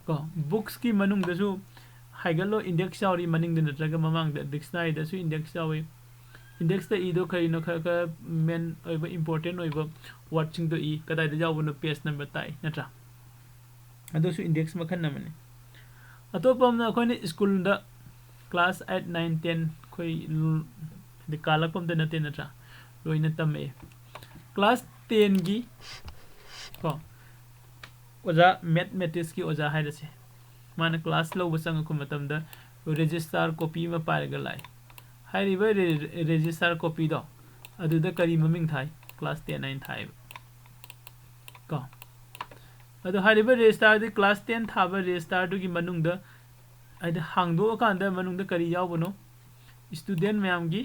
ꯀꯣ, books ꯀꯤ ꯃꯅꯨꯡꯗꯁꯨ ꯍꯥꯏꯒꯠꯂꯣ, index ꯌꯥꯎꯔꯤ ꯃꯅꯤꯡꯗ ꯅꯠꯇ꯭ꯔꯒ ꯃꯃꯥꯡꯗ, dictionaryꯗꯁꯨ index ꯌꯥꯎꯏ꯫ Indexꯇ ꯏꯗꯣ ꯀꯔꯤꯅꯣ? ꯈꯔ ꯈꯔ main ꯑꯣꯏꯕ, important ꯑꯣꯏꯕ wordꯁꯤꯡꯗꯣ ꯏ꯫ ꯀꯗꯥꯏꯗ ꯌꯥꯎꯕꯅꯣ? Page number ꯇꯥꯛꯏ, ꯅꯠꯇ꯭ꯔꯥ? ꯑꯗꯨꯁꯨ index ꯃꯈꯜ ꯑꯃꯅꯤ꯫ ꯑꯇꯣꯞꯄ ꯑꯃꯅ ꯑꯩꯈꯣꯏꯅ schoolꯗ class eight, nine, ten ꯑꯩꯈꯣꯏ ꯍꯥꯏꯗꯤ ꯀꯥꯜꯂꯛꯄ ꯑꯝꯇ ꯅꯠꯇꯦ, ꯅꯠꯇ꯭ꯔꯥ? ꯂꯣꯏꯅ ꯇꯝꯃꯛꯑꯦ꯫ Class tenꯒꯤ ꯀꯣ ꯑꯣꯖꯥ, mathematicsꯀꯤ ꯑꯣꯖꯥ ꯍꯥꯏꯔꯁꯦ, ꯃꯥꯅ class ꯂꯧꯕ ꯆꯪꯉꯛꯄ ꯃꯇꯝꯗ register copy ꯑꯃ ꯄꯥꯏꯔꯒ ꯂꯥꯛꯑꯦ꯫ ꯍꯥꯏꯔꯤꯕ re-, register copyꯗꯣ ꯑꯗꯨꯗ ꯀꯔꯤ ꯃꯃꯤꯡ ꯊꯥꯏ? Class ten ꯍꯥꯏꯅ ꯊꯥꯏꯑꯕ ꯀꯣ꯫ ꯑꯗꯣ ꯍꯥꯏꯔꯤꯕ registerꯗꯤ class ten ꯊꯥꯕ registerꯗꯨꯒꯤ ꯃꯅꯨꯡꯗ, ꯍꯥꯏꯗꯤ ꯍꯥꯡꯗꯣꯛꯑꯀꯥꯟꯗ ꯃꯅꯨꯡꯗ ꯀꯔꯤ ꯌꯥꯎꯕꯅꯣ? Student ꯃꯌꯥꯝꯒꯤ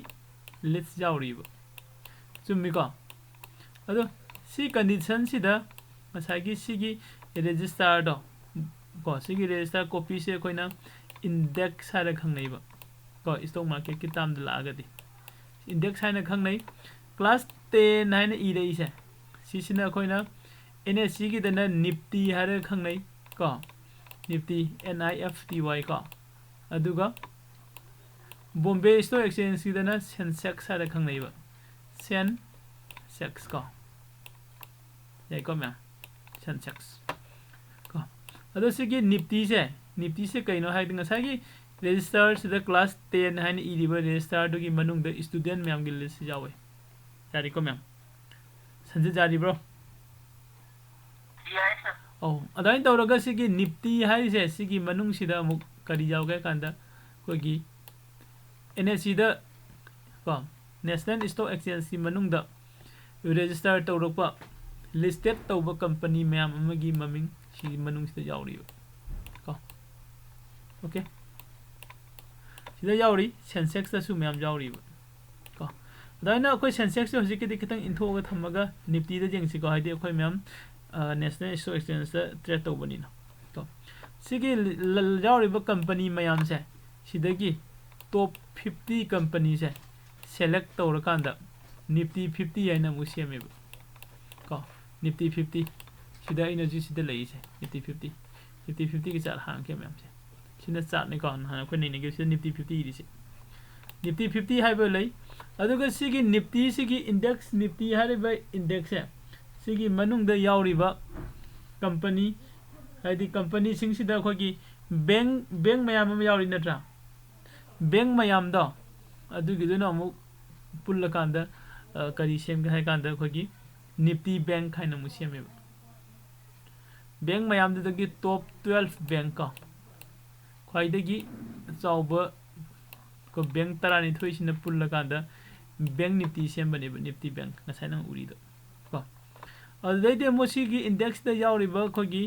list ꯌꯥꯎꯔꯤꯕ꯫ ꯆꯨꯝꯃꯤꯀꯣ? ꯑꯗꯣ ꯁꯤ conditionꯁꯤꯗ ꯉꯁꯥꯏꯒꯤ ꯁꯤꯒꯤ registerꯗꯣ ꯀꯣ, ꯁꯤꯒꯤ register copyꯁꯦ ꯑꯩꯈꯣꯏꯅ index ꯍꯥꯏꯔ ꯈꯪꯅꯩꯕ ꯀꯣ, stock marketꯀꯤ termꯗ ꯂꯥꯛꯑꯒꯗꯤ index ꯍꯥꯏꯅ ꯈꯪꯅꯩ꯫ Class ten ꯍꯥꯏꯅ ꯏꯔꯛꯏꯁꯦ, ꯁꯤꯁꯤꯅ ꯑꯩꯈꯣꯏꯅ NSEꯒꯤꯗꯅ Nifty ꯍꯥꯏꯔꯒ ꯈꯪꯅꯩ ꯀꯣ, Nifty, N I F T Y ꯀꯣ, ꯑꯗꯨꯒ Bombay Stock Exchangeꯀꯤꯗꯅ Sensex ꯍꯥꯏꯔ ꯈꯪꯅꯩꯕ, Sensex ꯀꯣ, ꯌꯥꯏꯀꯣ ꯃꯌꯥꯝ? Sensex ꯀꯣ꯫ ꯑꯗꯣ ꯁꯤꯒꯤ Niftyꯁꯦ, Niftyꯁꯦ ꯀꯩꯅꯣ ꯍꯥꯏꯔꯗꯤ ꯉꯁꯥꯏꯒꯤ registerꯁꯤꯗ class ten ꯍꯥꯏꯅ ꯏꯔꯤꯕ registerꯗꯨꯒꯤ ꯃꯅꯨꯡꯗ student ꯃꯌꯥꯝꯒꯤ list ꯌꯥꯎꯋꯦ꯫ ꯌꯥꯔꯦꯀꯣ ꯃꯌꯥꯝ? ꯁꯟꯖꯤꯠ ꯌꯥꯔꯤꯕ꯭ꯔꯣ? ꯌꯥꯏ, sir꯫ ꯑꯧ, ꯑꯗꯨꯃꯥꯏꯅ ꯇꯧꯔꯒ ꯁꯤꯒꯤ Nifty ꯍꯥꯏꯔꯤꯁꯦ, ꯁꯤꯒꯤ ꯃꯅꯨꯡꯁꯤꯗ ꯑꯃꯨꯛ ꯀꯔꯤ ꯌꯥꯎꯒꯦ ꯍꯥꯏ ꯀꯥꯟꯗ, ꯑꯩꯈꯣꯏꯒꯤ NSEꯗ ꯀꯣ, National Stock Exchangeꯀꯤ ꯃꯅꯨꯡꯗ register ꯇꯧꯔꯛꯄ, listed ꯇꯧꯕ company ꯃꯌꯥꯝ ꯑꯃꯒꯤ ꯃꯃꯤꯡ ꯁꯤꯒꯤ ꯃꯅꯨꯡꯁꯤꯗ ꯌꯥꯎꯔꯤꯕ ꯀꯣ꯫ Okay, ꯁꯤꯗ ꯌꯥꯎꯔꯤ, Sensexꯇꯁꯨ ꯃꯌꯥꯝ ꯌꯥꯎꯔꯤꯕ ꯀꯣ꯫ ꯑꯗꯨꯃꯥꯏꯅ ꯑꯩꯈꯣꯏ Sensexꯁꯦ ꯍꯧꯖꯤꯛꯀꯤꯗꯤ ꯈꯤꯇꯪ ꯏꯟꯊꯣꯛꯑꯒ ꯊꯝꯃꯒ Niftyꯗ ꯌꯦꯡꯁꯤꯀꯣ, ꯍꯥꯏꯗꯤ ꯑꯩꯈꯣꯏ ꯃꯌꯥꯝ, ꯑ, National Stock Exchangeꯇ trade ꯇꯧꯕꯅꯤꯅ ꯀꯣ꯫ ꯁꯤꯒꯤ ꯂ-, ꯂ-, ꯌꯥꯎꯔꯤꯕ company ꯃꯌꯥꯝꯁꯦ, ꯁꯤꯗꯒꯤ top fifty companyꯁꯦ select ꯇꯧꯔꯀꯥꯟꯗ Nifty fifty ꯍꯥꯏꯅ ꯑꯃꯨꯛ ꯁꯦꯝꯃꯦꯕ ꯀꯣ꯫ Nifty fifty, ꯁꯤꯗ ꯑꯩꯅ ꯍꯧꯖꯤꯛ ꯁꯤꯗ ꯂꯩꯔꯤꯁꯦ Nifty fifty, Nifty fiftyꯒꯤ chart ꯍꯥꯡꯉꯛꯀꯦ ꯃꯌꯥꯝꯁꯦ꯫ ꯁꯤꯅ ꯆꯥꯔꯠꯅꯤꯀꯣ, ꯅꯍꯥꯟ ꯑꯩꯈꯣꯏ ꯅꯩꯅꯈꯤꯕꯁꯤꯗ ꯅꯤꯐꯇꯤ ꯐꯤꯐꯇꯤ ꯏꯔꯤꯁꯦ꯫ ꯅꯤꯐꯇꯤ ꯐꯤꯐꯇꯤ ꯍꯥꯏꯕ ꯂꯩ꯫ ꯑꯗꯨꯒ ꯁꯤꯒꯤ ꯅꯤꯐꯇꯤ, ꯁꯤꯒꯤ ꯏꯟꯗꯦꯛꯁ, ꯅꯤꯐꯇꯤ ꯍꯥꯏꯔꯤꯕ ꯏꯟꯗꯦꯛꯁꯁꯦ, ꯁꯤꯒꯤ ꯃꯅꯨꯡꯗ ꯌꯥꯎꯔꯤꯕ ꯀꯝꯄꯅꯤ, ꯍꯥꯏꯗꯤ ꯀꯝꯄꯅꯤꯁꯤꯡꯁꯤꯗ ꯑꯩꯈꯣꯏꯒꯤ ꯕꯦꯡ, ꯕꯦꯡ ꯃꯌꯥꯝ ꯑꯃ ꯌꯥꯎꯔꯤ ꯅꯠꯇ꯭ꯔꯥ? ꯕꯦꯡ ꯃꯌꯥꯝꯗꯣ, ꯑꯗꯨꯒꯤꯗꯨꯅ ꯑꯃꯨꯛ ꯄꯨꯜꯂꯀꯥꯟꯗ, ꯑ, ꯀꯔꯤ ꯁꯦꯝꯒꯦ ꯍꯥꯏ ꯀꯥꯟꯗ ꯑꯩꯈꯣꯏꯒꯤ ꯅꯤꯐꯇꯤ ꯕꯦꯡ ꯍꯥꯏꯅ ꯑꯃꯨꯛ ꯁꯦꯝꯃꯦꯕ꯫ ꯕꯦꯡ ꯃꯌꯥꯝꯗꯨꯗꯒꯤ ꯇꯣꯞ ꯇꯨꯋꯦꯜꯐ ꯕꯦꯡ ꯀꯣ, ꯈ꯭ꯋꯥꯏꯗꯒꯤ ꯆꯥꯎꯕ ꯀꯣ, bank ꯇꯔꯥꯅꯤꯊꯣꯏꯁꯤꯅ ꯄꯨꯜꯂꯀꯥꯟꯗ bank Nifty ꯁꯦꯝꯕꯅꯦꯕ, Nifty bank ꯉꯁꯥꯏ ꯅꯪ ꯎꯔꯤꯗꯣ ꯀꯣ꯫ ꯑꯗꯨꯗꯩꯗꯤ ꯑꯃꯨꯛ ꯁꯤꯒꯤ ꯏꯟꯗꯦꯛꯁꯇ ꯌꯥꯎꯔꯤꯕ ꯑꯩꯈꯣꯏꯒꯤ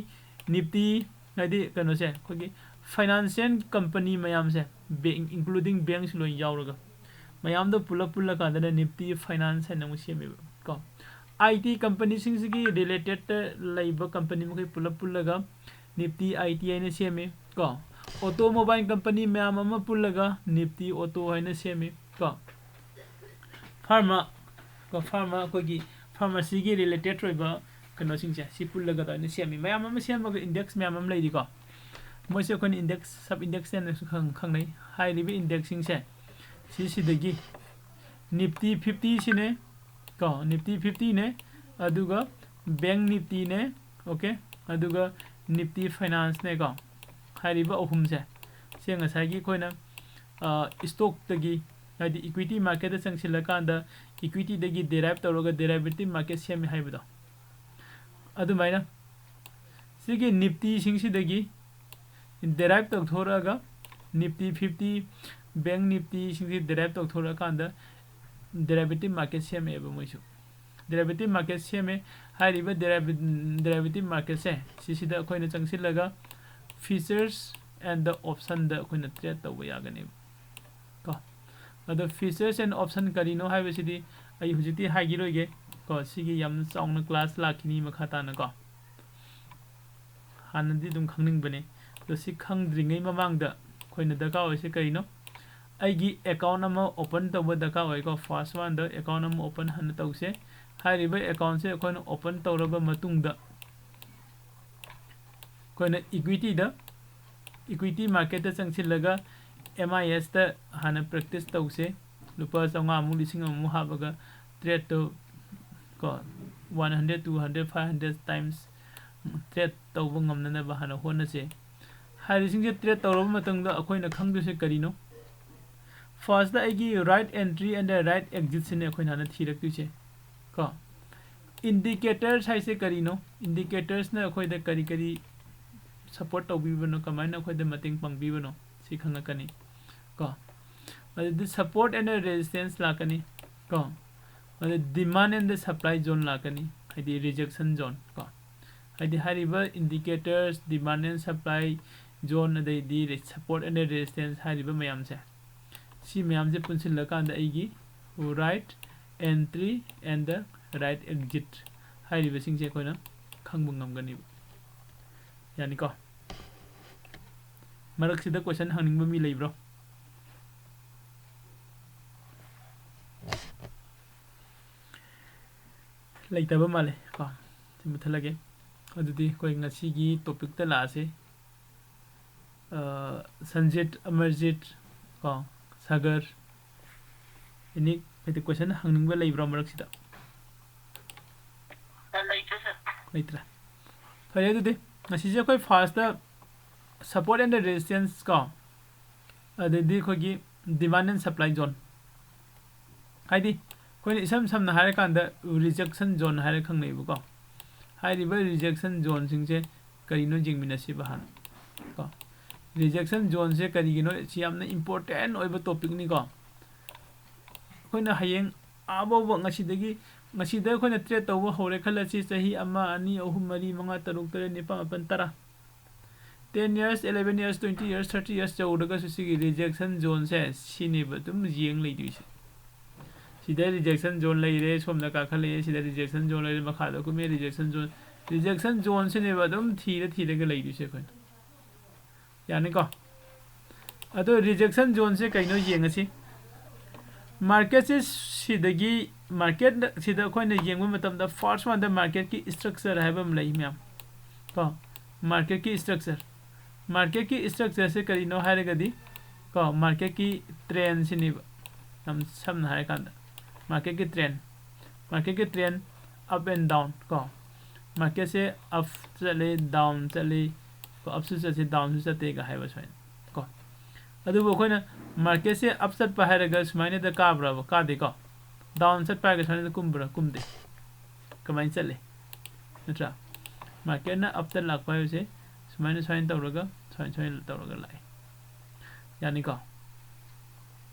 ꯅꯤꯐꯇꯤ, ꯍꯥꯏꯗꯤ ꯀꯩꯅꯣꯁꯦ, ꯑꯩꯈꯣꯏꯒꯤ ꯐꯥꯏꯅꯥꯟꯁꯤꯌꯦꯜ ꯀꯝꯄꯅꯤ ꯃꯌꯥꯝꯁꯦ, ꯕꯦꯡ, including ꯕꯦꯡꯁꯨ ꯂꯣꯏ ꯌꯥꯎꯔꯒ, ꯃꯌꯥꯝꯗꯣ ꯄꯨꯂꯞ ꯄꯨꯜꯂꯀꯥꯟꯗꯅ ꯅꯤꯐꯇꯤ ꯐꯥꯏꯅꯥꯟꯁ ꯍꯥꯏꯅ ꯑꯃꯨꯛ ꯁꯦꯝꯃꯦꯕ ꯀꯣ꯫ ꯑꯥꯏ ꯇꯤ ꯀꯝꯄꯅꯤꯁꯤꯡꯁꯤꯒꯤ ꯔꯤꯂꯦꯇꯦꯠꯇ ꯂꯩꯕ ꯀꯝꯄꯅꯤ ꯃꯈꯩ ꯄꯨꯂꯞ ꯄꯨꯜꯂꯒ ꯅꯤꯐꯇꯤ ꯑꯥꯏ ꯇꯤ ꯍꯥꯏꯅ ꯁꯦꯝꯃꯤ ꯀꯣ꯫ ꯑꯣꯇꯣꯃꯣꯕꯥꯏꯜ ꯀꯝꯄꯅꯤ ꯃꯌꯥꯝ ꯑꯃ ꯄꯨꯜꯂꯒ ꯅꯤꯐꯇꯤ ꯑꯣꯇꯣ ꯍꯥꯏꯅ ꯁꯦꯝꯃꯤ ꯀꯣ꯫ ꯐꯥꯔꯃꯥ ꯀꯣ, ꯐꯥꯔꯃꯥ, ꯑꯩꯈꯣꯏꯒꯤ ꯐꯥꯔꯃꯥꯁꯤꯒꯤ ꯔꯤꯂꯦꯇꯦꯠ ꯑꯣꯏꯕ ꯀꯩꯅꯣꯁꯤꯡꯁꯦ ꯁꯤ ꯄꯨꯜꯂꯒ ꯑꯗꯨꯃꯥꯏꯅ ꯁꯦꯝꯃꯤ꯫ ꯃꯌꯥꯝ ꯑꯃ ꯁꯦꯝꯃꯒ ꯏꯟꯗꯦꯛꯁ ꯃꯌꯥꯝ ꯑꯃ ꯂꯩꯔꯤꯀꯣ꯫ ꯃꯣꯏꯁꯦ ꯑꯩꯈꯣꯏꯅ ꯏꯟꯗꯦꯛꯁ, ꯁꯕ ꯏꯟꯗꯦꯛꯁ ꯍꯥꯏꯅꯁꯨ ꯈꯪ-, ꯈꯪꯅꯩ꯫ ꯍꯥꯏꯔꯤꯕ ꯏꯟꯗꯦꯛꯁꯁꯤꯡꯁꯦ ꯁꯤꯁꯤꯗꯒꯤ ꯅꯤꯐꯇꯤ ꯐꯤꯐꯇꯤꯁꯤꯅꯦ ꯀꯣ, ꯅꯤꯐꯇꯤ ꯐꯤꯐꯇꯤꯅꯦ, ꯑꯗꯨꯒ ꯕꯦꯡ ꯅꯤꯐꯇꯤꯅꯦ, ꯑꯣꯀꯦ, ꯑꯗꯨꯒ ꯅꯤꯐꯇꯤ ꯐꯥꯏꯅꯥꯟꯁꯅꯦ ꯀꯣ꯫ ꯍꯥꯏꯔꯤꯕ ꯑꯍꯨꯝꯁꯦ, ꯁꯦ ꯉꯁꯥꯏꯒꯤ ꯑꯩꯈꯣꯏꯅ, ꯑ, ꯏꯁꯇꯣꯛꯇꯒꯤ, ꯍꯥꯏꯗꯤ ꯏꯀ꯭ꯋꯤꯇꯤ ꯃꯥꯔꯀꯦꯠꯇ ꯆꯪꯁꯤꯜꯂꯀꯥꯟꯗ ꯏꯀ꯭ꯋꯤꯇꯤꯗꯒꯤ ꯗꯦꯔꯥꯏꯞ ꯇꯧꯔꯒ ꯗꯦꯔꯥꯏꯕꯦꯇꯤꯞ ꯃꯥꯔꯀꯦꯠ ꯁꯦꯝꯃꯦ ꯍꯥꯏꯕꯗꯣ, ꯑꯗꯨꯃꯥꯏꯅ ꯁꯤꯒꯤ ꯅꯤꯐꯇꯤꯁꯤꯡꯁꯤꯗꯒꯤ derive ꯇꯧꯊꯣꯔꯛꯑꯒ Nifty fifty, bank ꯅꯤꯐꯇꯤꯁꯤꯡꯁꯤ derive ꯇꯧꯊꯣꯔꯛꯑꯀꯥꯟꯗ ꯗꯦꯔꯥꯏꯕꯦꯇꯤꯞ market ꯁꯦꯝꯃꯛꯑꯦꯕ ꯃꯣꯏꯁꯨ꯫ ꯗꯦꯔꯥꯏꯕꯦꯇꯤꯞ ꯃꯥꯔꯀꯦꯠ ꯁꯦꯝꯃꯦ꯫ ꯍꯥꯏꯔꯤꯕ ꯗꯦꯔꯥꯏꯕꯦ-, ꯗꯦꯔꯥꯏꯕꯦꯇꯤꯞ ꯃꯥꯔꯀꯦꯠꯁꯦ ꯁꯤꯁꯤꯗ ꯑꯩꯈꯣꯏꯅ ꯆꯪꯁꯤꯜꯂꯒ features and the optionꯗ ꯑꯩꯈꯣꯏꯅ ꯇ꯭ꯔꯦꯠ ꯇꯧꯕ ꯌꯥꯒꯅꯦꯕ ꯀꯣ꯫ ꯑꯗꯣ features and option ꯀꯔꯤꯅꯣ ꯍꯥꯏꯕꯁꯤꯗꯤ ꯑꯩ ꯍꯧꯖꯤꯛꯇꯤ ꯍꯥꯏꯈꯤꯔꯣꯏꯒꯦ ꯀꯣ, ꯁꯤꯒꯤ ꯌꯥꯝꯅ ꯆꯥꯎꯅ ꯀ꯭ꯂꯥꯁ ꯂꯥꯛꯈꯤꯅꯤ ꯃꯈꯥ ꯇꯥꯅ ꯀꯣ꯫ ꯍꯥꯟꯅꯗꯤ ꯑꯗꯨꯝ ꯈꯪꯅꯤꯡꯕꯅꯦ, ꯑꯗꯣ ꯁꯤ ꯈꯪꯗ꯭ꯔꯤꯉꯩ ꯃꯃꯥꯡꯗ ꯑꯩꯈꯣꯏꯅ ꯗꯔꯀꯥꯔ ꯑꯣꯏꯁꯦ ꯀꯔꯤꯅꯣ? ꯑꯩꯒꯤ ꯑꯦꯀꯥꯎꯟ ꯑꯃ ꯑꯣꯄꯟ ꯇꯧꯕ ꯗꯔꯀꯥꯔ ꯑꯣꯏꯀꯣ꯫ ꯐꯥꯔꯁ ꯋꯥꯟꯗ ꯑꯦꯀꯥꯎꯟ ꯑꯃ ꯑꯣꯄꯟ ꯍꯥꯟꯅ ꯇꯧꯁꯦ꯫ ꯍꯥꯏꯔꯤꯕ ꯑꯦꯀꯥꯎꯟꯁꯦ ꯑꯩꯈꯣꯏꯅ ꯑꯣꯄꯟ ꯇꯧꯔꯕ ꯃꯇꯨꯡꯗ ꯑꯩꯈꯣꯏꯅ ꯏꯀ꯭ꯋꯤꯇꯤꯗ Equity marketꯇ ꯆꯪꯁꯤꯜꯂꯒ M I Sꯇ ꯍꯥꯟꯅ practice ꯇꯧꯁꯦ꯫ ꯂꯨꯄꯥ ꯆꯥꯝꯃꯉꯥꯃꯨꯛ, ꯂꯤꯁꯤꯡ ꯑꯃꯃꯨꯛ ꯍꯥꯞꯄꯒ tradeꯇꯣ ꯀꯣ, one hundred, two hundred, five hundred times trade ꯇꯧꯕ ꯉꯝꯅꯅꯕ ꯍꯥꯟꯅ ꯍꯣꯠꯅꯁꯦ꯫ ꯍꯥꯏꯔꯤꯁꯤꯡꯁꯦ trade ꯇꯧꯔꯕ ꯃꯇꯨꯡꯗ ꯑꯩꯈꯣꯏꯅ ꯈꯪꯗꯣꯏꯁꯦ ꯀꯔꯤꯅꯣ? Firstꯇ ꯑꯩꯒꯤ right entry and the right exitꯁꯤꯅꯦ ꯑꯩꯈꯣꯏꯅ ꯍꯥꯟꯅ ꯊꯤꯔꯛꯇꯣꯏꯁꯦ ꯀꯣ꯫ Indicators ꯍꯥꯏꯁꯦ ꯀꯔꯤꯅꯣ? Indicatorsꯅ ꯑꯩꯈꯣꯏꯗ ꯀꯔꯤ ꯀꯔꯤ support ꯇꯧꯕꯤꯕꯅꯣ, ꯀꯃꯥꯏꯅ ꯑꯩꯈꯣꯏꯗ ꯃꯇꯦꯡ ꯄꯥꯡꯕꯤꯕꯅꯣ, ꯁꯤ ꯈꯪꯉꯛꯀꯅꯤ ꯀꯣ꯫ ꯑꯗꯨꯗꯤ support and resistance ꯂꯥꯛꯀꯅꯤ ꯀꯣ꯫ ꯑꯗꯨ demand and supply zone ꯂꯥꯛꯀꯅꯤ, ꯍꯥꯏꯗꯤ rejection zone ꯀꯣ꯫ ꯍꯥꯏꯗꯤ ꯍꯥꯏꯔꯤꯕ indicators, demand and supply zone, ꯑꯗꯩꯗꯤ support and resistance ꯍꯥꯏꯔꯤꯕ ꯃꯌꯥꯝꯁꯦ, ꯁꯤ ꯃꯌꯥꯝꯁꯦ ꯄꯨꯟꯁꯤꯜꯂꯀꯥꯟꯗ ꯑꯩꯒꯤ right entry and the right exit ꯍꯥꯏꯔꯤꯕꯁꯤꯡꯁꯦ ꯑꯩꯈꯣꯏꯅ ꯈꯪꯕ ꯉꯝꯒꯅꯤꯕ꯫ ꯌꯥꯅꯤꯀꯣ? ꯃꯔꯛꯁꯤꯗ question ꯍꯪꯅꯤꯡꯕ ꯃꯤ ꯂꯩꯕ꯭ꯔꯣ? ꯂꯩꯇꯕ ꯃꯥꯜꯂꯦ ꯀꯣ꯫ ꯁꯤ ꯃꯨꯠꯊꯠꯂꯒꯦ꯫ ꯑꯗꯨꯗꯤ ꯑꯩꯈꯣꯏ ꯉꯁꯤꯒꯤ topicꯇ ꯂꯥꯛꯑꯁꯦ꯫ ꯑ, ꯁꯟꯖꯤꯠ, ꯑꯃꯔꯖꯤꯠ ꯀꯣ, ꯁꯥꯒꯔ, any ꯍꯥꯏꯗꯤ question ꯍꯪꯅꯤꯡꯕ ꯂꯩꯕ꯭ꯔꯣ ꯃꯔꯛꯁꯤꯗ? ꯂꯩꯇ꯭ꯔꯦ, sir꯫ ꯂꯩꯇ꯭ꯔꯦ꯫ ꯐꯔꯦ, ꯑꯗꯨꯗꯤ ꯉꯁꯤꯁꯦ ꯑꯩꯈꯣꯏ firstꯇ support and resistance ꯀꯣ, ꯑꯗꯩꯗꯤ ꯑꯩꯈꯣꯏꯒꯤ demand and supply zone, ꯍꯥꯏꯗꯤ ꯑꯩꯈꯣꯏꯅ ꯏꯁꯝ ꯁꯝꯅ ꯍꯥꯏꯔꯀꯥꯟꯗ rejection zone ꯍꯥꯏꯔ ꯈꯪꯅꯩꯕꯀꯣ꯫ ꯍꯥꯏꯔꯤꯕ rejection zoneꯁꯤꯡꯁꯦ ꯀꯔꯤꯅꯣ ꯌꯦꯡꯃꯤꯟꯅꯁꯤꯕ ꯍꯥꯟꯅ ꯀꯣ꯫ Rejection zoneꯁꯦ ꯀꯔꯤꯒꯤꯅꯣ? ꯁꯤ ꯌꯥꯝꯅ important ꯑꯣꯏꯕ topicꯅꯤꯀꯣ꯫ ꯑꯩꯈꯣꯏꯅ ꯍꯌꯦꯡ ꯑꯥꯐꯥꯎꯕ ꯉꯁꯤꯗꯒꯤ, ꯉꯁꯤꯗ ꯑꯩꯈꯣꯏꯅ trade ꯇꯧꯕ ꯍꯧꯔꯦ ꯈꯜꯂꯁꯤ, ꯆꯍꯤ ꯑꯃ, ꯑꯅꯤ, ꯑꯍꯨꯝ, ꯃꯔꯤ, ꯃꯉꯥ, ꯇꯔꯨꯛ, ꯇꯔꯦꯠ, ꯅꯤꯄꯥꯜ, ꯃꯥꯄꯜ, ꯇꯔꯥ, ten years, eleven years, twenty years, thirty years ꯌꯧꯔꯒꯁꯨ ꯁꯤꯒꯤ rejection zoneꯁꯦ ꯁꯤꯅꯦꯕ ꯑꯗꯨꯝ ꯌꯦꯡ ꯂꯩꯗꯣꯏꯁꯦ꯫ ꯁꯤꯗ rejection zone ꯂꯩꯔꯦ, ꯁꯣꯝꯗ ꯀꯥꯈꯠꯂꯛꯑꯦ, ꯁꯤꯗ rejection zone ꯂꯩꯔꯦ, ꯃꯈꯥꯗ ꯀꯨꯝꯃꯦ, rejection zone, rejection zoneꯁꯤꯅꯦꯕ ꯑꯗꯨꯝ ꯊꯤꯔ ꯊꯤꯔꯒ ꯂꯩꯗꯣꯏꯁꯦ ꯑꯩꯈꯣꯏꯅ꯫ ꯌꯥꯅꯤꯀꯣ? ꯑꯗꯣ rejection zoneꯁꯦ ꯀꯩꯅꯣ ꯌꯦꯡꯉꯁꯤ꯫ Marketꯁꯦ ꯁꯤꯗꯒꯤ, market ꯁꯤꯗ ꯑꯩꯈꯣꯏꯅ ꯌꯦꯡꯕ ꯃꯇꯝꯗ first oneꯗ marketꯀꯤ structure ꯍꯥꯏꯕ ꯑꯃ ꯂꯩ ꯃꯌꯥꯝ ꯀꯣ꯫ Marketꯀꯤ structure, Marketꯀꯤ structureꯁꯦ ꯀꯔꯤꯅꯣ ꯍꯥꯏꯔꯒꯗꯤ, ꯀꯣ, marketꯀꯤ trendꯁꯤꯅꯦꯕ꯫ ꯌꯥꯝ ꯁꯝꯅ ꯍꯥꯏꯔꯀꯥꯟꯗ, marketꯀꯤ trend, marketꯀꯤ trend up and down, ꯀꯣ, marketꯁꯦ up ꯆꯠꯂꯤ, down ꯆꯠꯂꯤ, ꯀꯣ, upꯁꯨ ꯆꯠꯁꯤ, downꯁꯨ ꯆꯠꯇꯦꯒ ꯍꯥꯏꯕ ꯁꯨꯃꯥꯏꯅ, ꯀꯣ꯫ ꯑꯗꯨꯕꯨ ꯑꯩꯈꯣꯏꯅ marketꯁꯦ up ꯆꯠꯄ ꯍꯥꯏꯔꯒ ꯁꯨꯃꯥꯏꯅꯗ ꯀꯥꯕ꯭ꯔꯕ? ꯀꯥꯗꯦꯀꯣ꯫ Down ꯆꯠꯄ ꯍꯥꯏꯔꯒ ꯁꯨꯃꯥꯏꯅꯗ ꯀꯨꯝꯕ꯭ꯔꯥ? ꯀꯨꯝꯗꯦ꯫ ꯀꯃꯥꯏꯅ ꯆꯠꯂꯤ? ꯅꯠꯇ꯭ꯔꯥ? Marketꯅ upꯇ ꯂꯥꯛꯄ ꯍꯥꯏꯕꯁꯦ ꯁꯨꯃꯥꯏꯅ, ꯁꯨꯃꯥꯏꯅ ꯇꯧꯔꯒ, ꯁꯨꯃꯥꯏꯅ, ꯁꯨꯃꯥꯏꯅ ꯇꯧꯔꯒ ꯂꯥꯛꯑꯦ꯫ ꯌꯥꯅꯤꯀꯣ?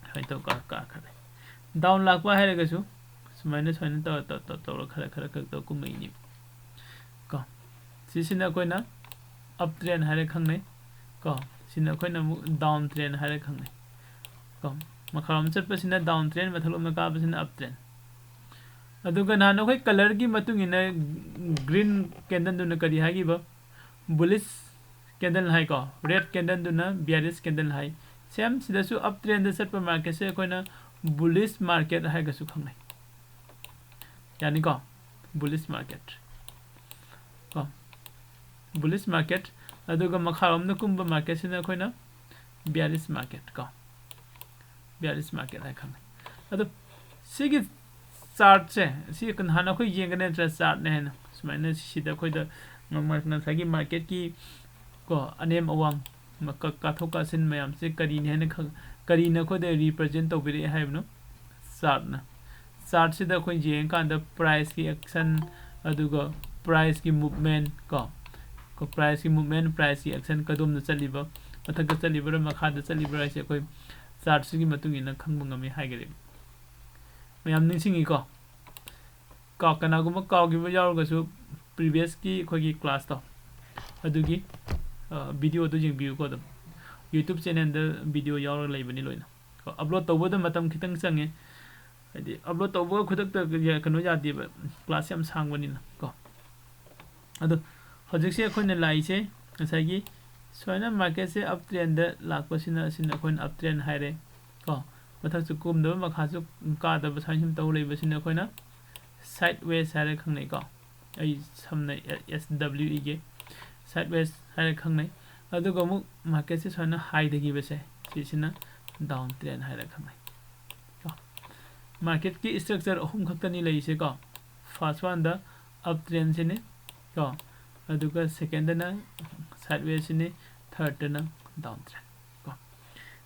ꯁꯨꯃꯥꯏꯅ ꯇꯧ ꯀꯥ-, ꯀꯥꯈꯠꯂꯦ꯫ Down ꯂꯥꯛꯄ ꯍꯥꯏꯔꯒꯁꯨ ꯁꯨꯃꯥꯏꯅ, ꯁꯨꯃꯥꯏꯅ ꯇꯧꯔ, ꯇꯧ-, ꯇꯧ-, ꯇꯧꯔ ꯈꯔ, ꯈꯔ, ꯈꯔ ꯇꯧ ꯀꯨꯝꯃꯛꯏꯅꯦꯕ꯫ ꯀꯣ? ꯁꯤꯁꯤꯅ ꯑꯩꯈꯣꯏꯅ up trend ꯍꯥꯏꯔ ꯈꯪꯅꯩ꯫ ꯀꯣ? ꯁꯤꯅ ꯑꯩꯈꯣꯏꯅ ꯑꯃꯨꯛ down trend ꯍꯥꯏꯔ ꯈꯪꯅꯩ꯫ ꯀꯣ? ꯃꯈꯥꯔꯣꯝ ꯆꯠꯄꯁꯤꯅ down trend, ꯃꯊꯛꯂꯣꯝꯗ ꯀꯥꯕꯁꯤꯅ up trend꯫ ꯑꯗꯨꯒ ꯅꯍꯥꯟ ꯑꯩꯈꯣꯏ colourꯒꯤ ꯃꯇꯨꯡ ꯏꯟꯅ green candleꯗꯨꯅ ꯀꯔꯤ ꯍꯥꯏꯈꯤꯕ? Bullish candle ꯍꯥꯏꯀꯣ, red candleꯗꯨꯅ bearish candle ꯍꯥꯏ꯫ Same ꯁꯤꯗꯁꯨ up trendꯗ ꯆꯠꯄ marketꯁꯦ ꯑꯩꯈꯣꯏꯅ bullish market ꯍꯥꯏꯔꯒꯁꯨ ꯈꯪꯅꯩ꯫ ꯌꯥꯅꯤꯀꯣ? Bullish market꯫ ꯀꯣ? Bullish market꯫ ꯑꯗꯨꯒ ꯃꯈꯥꯔꯣꯝꯗ ꯀꯨꯝꯕ marketꯁꯤꯅ ꯑꯩꯈꯣꯏꯅ bearish market ꯀꯣ꯫ Bearish market ꯍꯥꯏ ꯈꯪꯅꯩ꯫ ꯑꯗꯣ ꯁꯤꯒꯤ chartꯁꯦ, ꯁꯤ ꯅꯍꯥꯟ ꯑꯩꯈꯣꯏ ꯌꯦꯡꯒꯅꯤ ꯅꯠꯇ꯭ꯔꯥ, chartꯅꯦ ꯍꯥꯏꯅ꯫ ꯁꯨꯃꯥꯏꯅ ꯁꯤꯗ ꯑꯩꯈꯣꯏꯗ ꯉ-, ꯉꯁꯥꯏꯒꯤ marketꯀꯤ ꯀꯣ, ꯑꯅꯦꯝ ꯑꯋꯥꯡ, ꯃ-, ꯀ-, ꯀꯥꯊꯣꯛ ꯀꯥꯁꯤꯟ ꯃꯌꯥꯝꯁꯦ ꯀꯔꯤꯅꯤ ꯍꯥꯏꯅ ꯈꯪ-, ꯀꯔꯤꯅ ꯑꯩꯈꯣꯏꯗ represent ꯇꯧꯕꯤꯔꯛꯑꯦ ꯍꯥꯏꯕꯅꯣ? Chartꯅ꯫ Chartꯁꯤꯗ ꯑꯩꯈꯣꯏ ꯌꯦꯡꯉꯀꯥꯟꯗ priceꯀꯤ action, ꯑꯗꯨꯒ priceꯀꯤ movement ꯀꯣ, ꯀꯣ, priceꯀꯤ movement, priceꯀꯤ action ꯀꯗꯣꯝꯗ ꯆꯠꯂꯤꯕ, ꯃꯊꯛꯇ ꯆꯠꯂꯤꯕ꯭ꯔꯥ, ꯃꯈꯥꯗ ꯆꯠꯂꯤꯕ꯭ꯔꯥ ꯍꯥꯏꯁꯦ ꯑꯩꯈꯣꯏ chartꯁꯤꯒꯤ ꯃꯇꯨꯡ ꯏꯟꯅ ꯈꯪꯕ ꯉꯝꯃꯤ ꯍꯥꯏꯈꯔꯦꯕ꯫ ꯃꯌꯥꯝ ꯅꯤꯡꯁꯤꯡꯉꯤꯀꯣ? ꯀꯥꯎ-, ꯀꯅꯥꯒꯨꯝꯕ ꯀꯥꯎꯈꯤꯕ ꯌꯥꯎꯔꯒꯁꯨ, previousꯀꯤ ꯑꯩꯈꯣꯏꯒꯤ classꯇꯣ, ꯑꯗꯨꯒꯤ, ꯑ, videoꯗꯣ ꯌꯦꯡꯕꯤꯌꯨꯀꯣ꯫ ꯑꯗꯨꯝ YouTube channelꯗ video ꯌꯥꯎꯔꯒ ꯂꯩꯕꯅꯤ ꯂꯣꯏꯅ꯫ ꯀꯣ, upload ꯇꯧꯕꯗ ꯃꯇꯝ ꯈꯤꯇꯪ ꯆꯪꯉꯦ, ꯍꯥꯏꯗꯤ upload ꯇꯧꯕꯒ ꯈꯨꯗꯛꯇ ꯌꯥ-, ꯀꯩꯅꯣ ꯌꯥꯗꯦꯕ, class ꯌꯥꯝ ꯁꯥꯡꯕꯅꯤꯅ ꯀꯣ꯫ ꯑꯗꯣ ꯍꯧꯖꯤꯛꯁꯦ ꯑꯩꯈꯣꯏꯅ ꯂꯥꯛꯏꯁꯦ ꯉꯁꯥꯏꯒꯤ ꯁꯨꯃꯥꯏꯅ marketꯁꯦ up trendꯗ ꯂꯥꯛꯄꯁꯤꯅ, ꯑꯁꯤꯅ ꯑꯩꯈꯣꯏꯅ up trend ꯍꯥꯏꯔꯦ ꯀꯣ꯫ ꯃꯊꯛꯁꯨ ꯀꯨꯝꯗꯕ, ꯃꯈꯥꯁꯨ ꯀꯥꯗꯕ, ꯁꯨꯃꯥꯏꯅ ꯁꯨꯝ ꯇꯧ ꯂꯩꯕꯁꯤꯅ ꯑꯩꯈꯣꯏꯅ sideways ꯍꯥꯏꯔ ꯈꯪꯅꯩꯀꯣ꯫ ꯑꯩ ꯁꯝꯅ S W ꯏꯒꯦ꯫ Sideways ꯍꯥꯏꯔ ꯈꯪꯅꯩ꯫ ꯑꯗꯨꯒ ꯑꯃꯨꯛ ꯃꯥꯔꯀꯦꯠꯁꯦ ꯁꯨꯃꯥꯏꯅ ꯍꯥꯏꯊꯈꯤꯕꯁꯦ, ꯁꯤꯁꯤꯅ ꯗꯥꯎꯟ ꯇ꯭ꯔꯦꯟ ꯍꯥꯏꯔ ꯈꯪꯅꯩ꯫ ꯀꯣ, ꯃꯥꯔꯀꯦꯠꯀꯤ ꯁ꯭ꯇ꯭ꯔꯛꯆꯔ ꯑꯍꯨꯝ ꯈꯛꯇꯅꯤ ꯂꯩꯔꯤꯁꯦꯀꯣ꯫ ꯐꯥꯔꯁ ꯋꯥꯟꯗ ꯑꯞ ꯇ꯭ꯔꯦꯟꯁꯤꯅꯤ ꯀꯣ, ꯑꯗꯨꯒ ꯁꯦꯀꯦꯟꯗꯅ ꯁꯥꯏꯠ ꯋꯦꯁꯤꯅꯤ, ꯊꯥꯔꯠꯇꯅ ꯗꯥꯎꯟ ꯇ꯭ꯔꯦꯟ ꯀꯣ꯫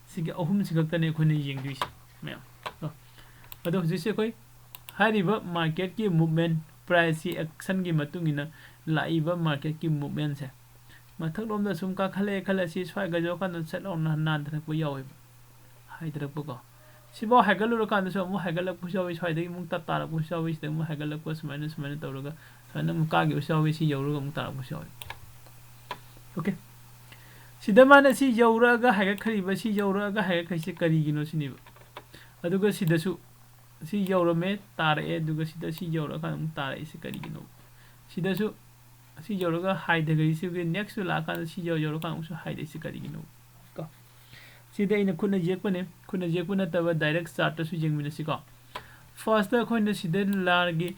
ꯁꯤꯒꯤ ꯑꯍꯨꯝꯁꯤ ꯈꯛꯇꯅꯤ ꯑꯩꯈꯣꯏꯅ ꯌꯦꯡꯗꯣꯏꯁꯦ ꯃꯌꯥꯝ ꯀꯣ꯫ ꯑꯗꯣ ꯍꯧꯖꯤꯛꯁꯦ ꯑꯩꯈꯣꯏ ꯍꯥꯏꯔꯤꯕ ꯃꯥꯔꯀꯦꯠꯀꯤ ꯃꯨꯞꯃꯦꯟ, ꯄ꯭ꯔꯥꯏꯁꯀꯤ ꯑꯦꯛꯁꯟꯒꯤ ꯃꯇꯨꯡ ꯏꯟꯅ ꯂꯥꯛꯏꯕ ꯃꯥꯔꯀꯦꯠꯀꯤ ꯃꯨꯞꯃꯦꯟꯁꯦ, ꯃꯊꯛꯂꯣꯝꯗ ꯁꯨꯝ ꯀꯥꯈꯠꯂꯛꯑꯦ ꯈꯜꯂꯁꯤ, ꯁ꯭ꯋꯥꯏꯒ ꯌꯧꯔꯀꯥꯟꯗ ꯁꯠ ꯂꯥꯎꯅ ꯅꯥꯟꯊꯔꯛꯄ ꯌꯥꯎꯋꯦꯕ, ꯍꯥꯏꯊꯔꯛꯄꯀꯣ꯫ ꯁꯤꯐꯥꯎ ꯍꯥꯏꯒꯠꯂꯨꯔꯀꯥꯟꯗꯁꯨ ꯑꯃꯨꯛ ꯍꯥꯏꯒꯠꯂꯛꯄꯁꯨ ꯌꯥꯎꯏ, ꯁ꯭ꯋꯥꯏꯗꯒꯤ ꯑꯃꯨꯛ ꯇꯞ ꯇꯥꯔꯛꯄꯁꯨ ꯌꯥꯎꯏ, ꯁꯤꯗ ꯑꯃꯨꯛ ꯍꯥꯏꯒꯠꯂꯛꯄ, ꯁꯨꯃꯥꯏꯅ ꯁꯨꯃꯥꯏꯅ ꯇꯧꯔꯒ ꯁꯨꯃꯥꯏꯅ ꯑꯃꯨꯛ ꯀꯥꯈꯤꯕꯁꯨ ꯌꯥꯎꯏ, ꯁꯤ ꯌꯧꯔꯒ ꯑꯃꯨꯛ ꯇꯥꯔꯛꯄꯁꯨ ꯌꯥꯎꯏ꯫ ꯑꯣꯀꯦ, ꯁꯤꯗ ꯃꯥꯅ ꯁꯤ ꯌꯧꯔꯛꯑꯒ ꯍꯥꯏꯒꯠꯈ꯭ꯔꯤꯕ, ꯁꯤ ꯌꯧꯔꯛꯑꯒ ꯍꯥꯏꯒꯠꯈ꯭ꯔꯤꯁꯦ ꯀꯔꯤꯒꯤꯅꯣ ꯁꯤꯅꯦꯕ꯫ ꯑꯗꯨꯒ ꯁꯤꯗꯁꯨ ꯁꯤ ꯌꯧꯔꯝꯃꯦ, ꯇꯥꯔꯛꯑꯦ, ꯑꯗꯨꯒ ꯁꯤꯗ ꯁꯤ ꯌꯧꯔꯛꯑꯀꯥꯟꯗ ꯑꯃꯨꯛ ꯇꯥꯔꯛꯏꯁꯦ ꯀꯔꯤꯒꯤꯅꯣ? ꯁꯤꯗꯁꯨ ꯁꯤ ꯌꯧꯔꯒ ꯍꯥꯏꯊꯈ꯭ꯔꯤꯁꯤꯒꯤ ꯅꯦꯛꯁꯇꯨ ꯂꯥꯛꯑꯀꯥꯟꯗ ꯁꯤ ꯌꯧ-, ꯌꯧꯔꯀꯥꯟꯗ ꯑꯃꯨꯛꯁꯨ ꯍꯥꯏꯊꯔꯤꯁꯦ ꯀꯔꯤꯒꯤꯅꯣ? ꯀꯣ, ꯁꯤꯗ ꯑꯩꯅ ꯈꯨꯠꯅ ꯌꯦꯛꯄꯅꯦ, ꯈꯨꯠꯅ ꯌꯦꯛꯄ ꯅꯠꯇꯕ ꯗꯥꯏꯔꯦꯛ ꯆꯥꯔꯠꯇꯁꯨ ꯌꯦꯡꯃꯤꯟꯅꯁꯤꯀꯣ꯫ ꯐꯥꯔꯁꯇ ꯑꯩꯈꯣꯏꯅ ꯁꯤꯗ ꯂꯥꯔꯒꯤ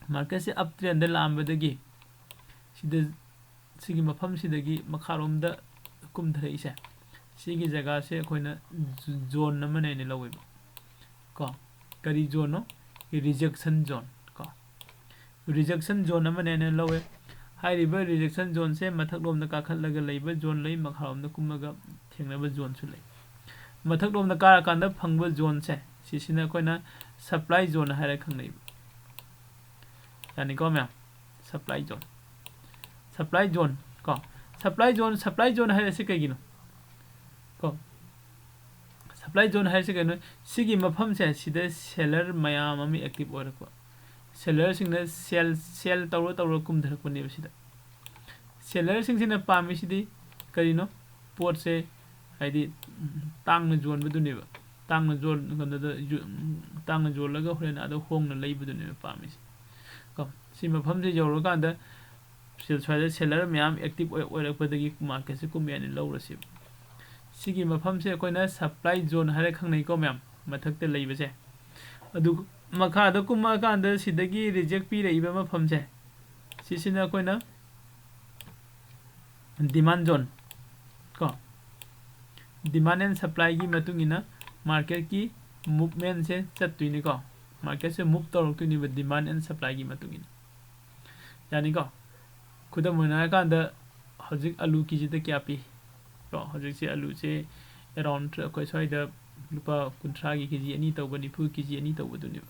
ꯃꯥꯔꯀꯦꯠꯁꯦ ꯑꯞ ꯇ꯭ꯔꯦꯟꯗ ꯂꯥꯛꯑꯝꯕꯗꯒꯤ ꯁꯤꯗ, ꯁꯤꯒꯤ ꯃꯐꯝꯁꯤꯗꯒꯤ ꯃꯈꯥꯔꯣꯝꯗ ꯀꯨꯝꯊꯔꯛꯏꯁꯦ, ꯁꯤꯒꯤ ꯖꯒꯥꯁꯦ ꯑꯩꯈꯣꯏꯅ ꯖꯣꯟ ꯑꯃꯅꯦꯅ ꯂꯧꯋꯦꯕ ꯀꯣ꯫ ꯀꯔꯤ ꯖꯣꯟꯅꯣ? ꯔꯤꯖꯦꯛꯁꯟ ꯖꯣꯟ ꯀꯣ꯫ ꯔꯤꯖꯦꯛꯁꯟ ꯖꯣꯟ ꯑꯃꯅꯦꯅ ꯂꯧꯋꯦ꯫ ꯍꯥꯏꯔꯤꯕ ꯔꯤꯖꯦꯛꯁꯟ ꯖꯣꯟꯁꯦ ꯃꯊꯛꯂꯣꯝꯗ ꯀꯥꯈꯠꯂꯒ ꯂꯩꯕ ꯖꯣꯟ ꯂꯩ, ꯃꯈꯥꯔꯣꯝꯗ ꯀꯨꯝꯃꯒ ꯊꯦꯡꯅꯕ ꯖꯣꯟꯁꯨ ꯂꯩ꯫ ꯃꯊꯛꯂꯣꯝꯗ ꯀꯥꯔꯀꯥꯟꯗ ꯐꯪꯕ ꯖꯣꯟꯁꯦ, ꯁꯤꯁꯤꯅ ꯑꯩꯈꯣꯏꯅ ꯁꯄ꯭ꯂꯥꯏ ꯖꯣꯟ ꯍꯥꯏꯔ ꯈꯪꯅꯩꯕ꯫ ꯌꯥꯅꯤꯀꯣ ꯃꯌꯥꯝ? ꯁꯄ꯭ꯂꯥꯏ ꯖꯣꯟ, ꯁꯄ꯭ꯂꯥꯏ ꯖꯣꯟ ꯀꯣ, ꯁꯄ꯭ꯂꯥꯏ ꯖꯣꯟ, ꯁꯄ꯭ꯂꯥꯏ ꯖꯣꯟ ꯍꯥꯏꯔꯤꯁꯤ ꯀꯩꯒꯤꯅꯣ ꯀꯣ? ꯁꯄ꯭ꯂꯥꯏ ꯖꯣꯟ ꯍꯥꯏꯔꯤꯁꯤ ꯀꯩꯅꯣ? ꯁꯤꯒꯤ ꯃꯐꯝꯁꯦ, ꯁꯤꯗ ꯁꯦꯂꯔ ꯃꯌꯥꯝ ꯑꯃ ꯑꯦꯛꯇꯤꯚ ꯑꯣꯏꯔꯛꯄ, ꯁꯦꯂꯔꯁꯤꯡꯅ ꯁꯦꯜ, ꯁꯦꯜ ꯇꯧꯔ ꯇꯧꯔ ꯀꯨꯝꯊꯔꯛꯄꯅꯦꯕ ꯁꯤꯗ꯫ ꯁꯦꯂꯔꯁꯤꯡꯁꯤꯅ ꯄꯥꯝꯃꯤꯁꯤꯗꯤ ꯀꯔꯤꯅꯣ? ꯄꯣꯠꯁꯦ, ꯍꯥꯏꯗꯤ, ꯎꯝ, ꯇꯥꯡꯅ ꯌꯣꯟꯕꯗꯨꯅꯦꯕ꯫ ꯇꯥꯡꯅ ꯌꯣꯟ-, ꯀꯩꯅꯣꯗ ꯌꯣ-, ꯎꯝ, ꯇꯥꯡꯅ ꯌꯣꯜꯂꯒ ꯍꯣꯔꯦꯟ ꯑꯗ ꯍꯣꯡꯅ ꯂꯩꯕꯗꯨꯅꯦꯕ ꯄꯥꯝꯃꯤꯁꯦ ꯀꯣ꯫ ꯁꯤ ꯃꯐꯝꯁꯦ ꯌꯧꯔꯀꯥꯟꯗ ꯁꯤ-, ꯁ꯭ꯋꯥꯏꯗ ꯁꯦꯂꯔ ꯃꯌꯥꯝ ꯑꯦꯛꯇꯤꯚ ꯑꯣꯏ-, ꯑꯣꯏꯔꯛꯄꯗꯒꯤ ꯃꯥꯔꯀꯦꯠꯁꯦ ꯀꯨꯝꯃꯦꯅ ꯂꯧꯔꯁꯦꯕ꯫ ꯁꯤꯒꯤ ꯃꯐꯝꯁꯦ ꯑꯩꯈꯣꯏꯅ ꯁꯄ꯭ꯂꯥꯏ ꯖꯣꯟ ꯍꯥꯏꯔ ꯈꯪꯅꯩꯀꯣ ꯃꯌꯥꯝ, ꯃꯊꯛꯇ ꯂꯩꯕꯁꯦ꯫ ꯑꯗꯨ ꯃꯈꯥꯗ ꯀꯨꯝꯃꯛꯑꯀꯥꯟꯗ ꯁꯤꯗꯒꯤ ꯔꯤꯖꯦꯛ ꯄꯤꯔꯛꯏꯕ ꯃꯐꯝꯁꯦ, ꯁꯤꯁꯤꯅ ꯑꯩꯈꯣꯏꯅ demand zone ꯀꯣ, demand and supplyꯒꯤ ꯃꯇꯨꯡ ꯏꯟꯅ marketꯀꯤ movementꯁꯦ ꯆꯠꯇꯣꯏꯅꯤꯀꯣ꯫ Marketꯁꯦ move ꯇꯧꯔꯛꯇꯣꯏꯅꯦꯕ demand and supplyꯒꯤ ꯃꯇꯨꯡ ꯏꯟꯅ꯫ ꯌꯥꯅꯤꯀꯣ? ꯈꯨꯗꯝ ꯑꯣꯏꯅ ꯍꯥꯏꯔꯀꯥꯟꯗ ꯍꯧꯖꯤꯛ ꯑꯂꯨ ꯀꯦꯖꯤꯗ ꯀꯌꯥ ꯄꯤ? ꯀꯣ, ꯍꯧꯖꯤꯛꯁꯦ ꯑꯂꯨꯁꯦ around ꯑꯩꯈꯣꯏ ꯁ꯭ꯋꯥꯏꯗ ꯂꯨꯄꯥ ꯀꯨꯟꯊ꯭ꯔꯥꯒꯤ ꯀꯦꯖꯤ ꯑꯅꯤ ꯇꯧꯕ, ꯅꯤꯐꯨ ꯀꯦꯖꯤ ꯑꯅꯤ ꯇꯧꯕꯗꯨꯅꯦꯕ꯫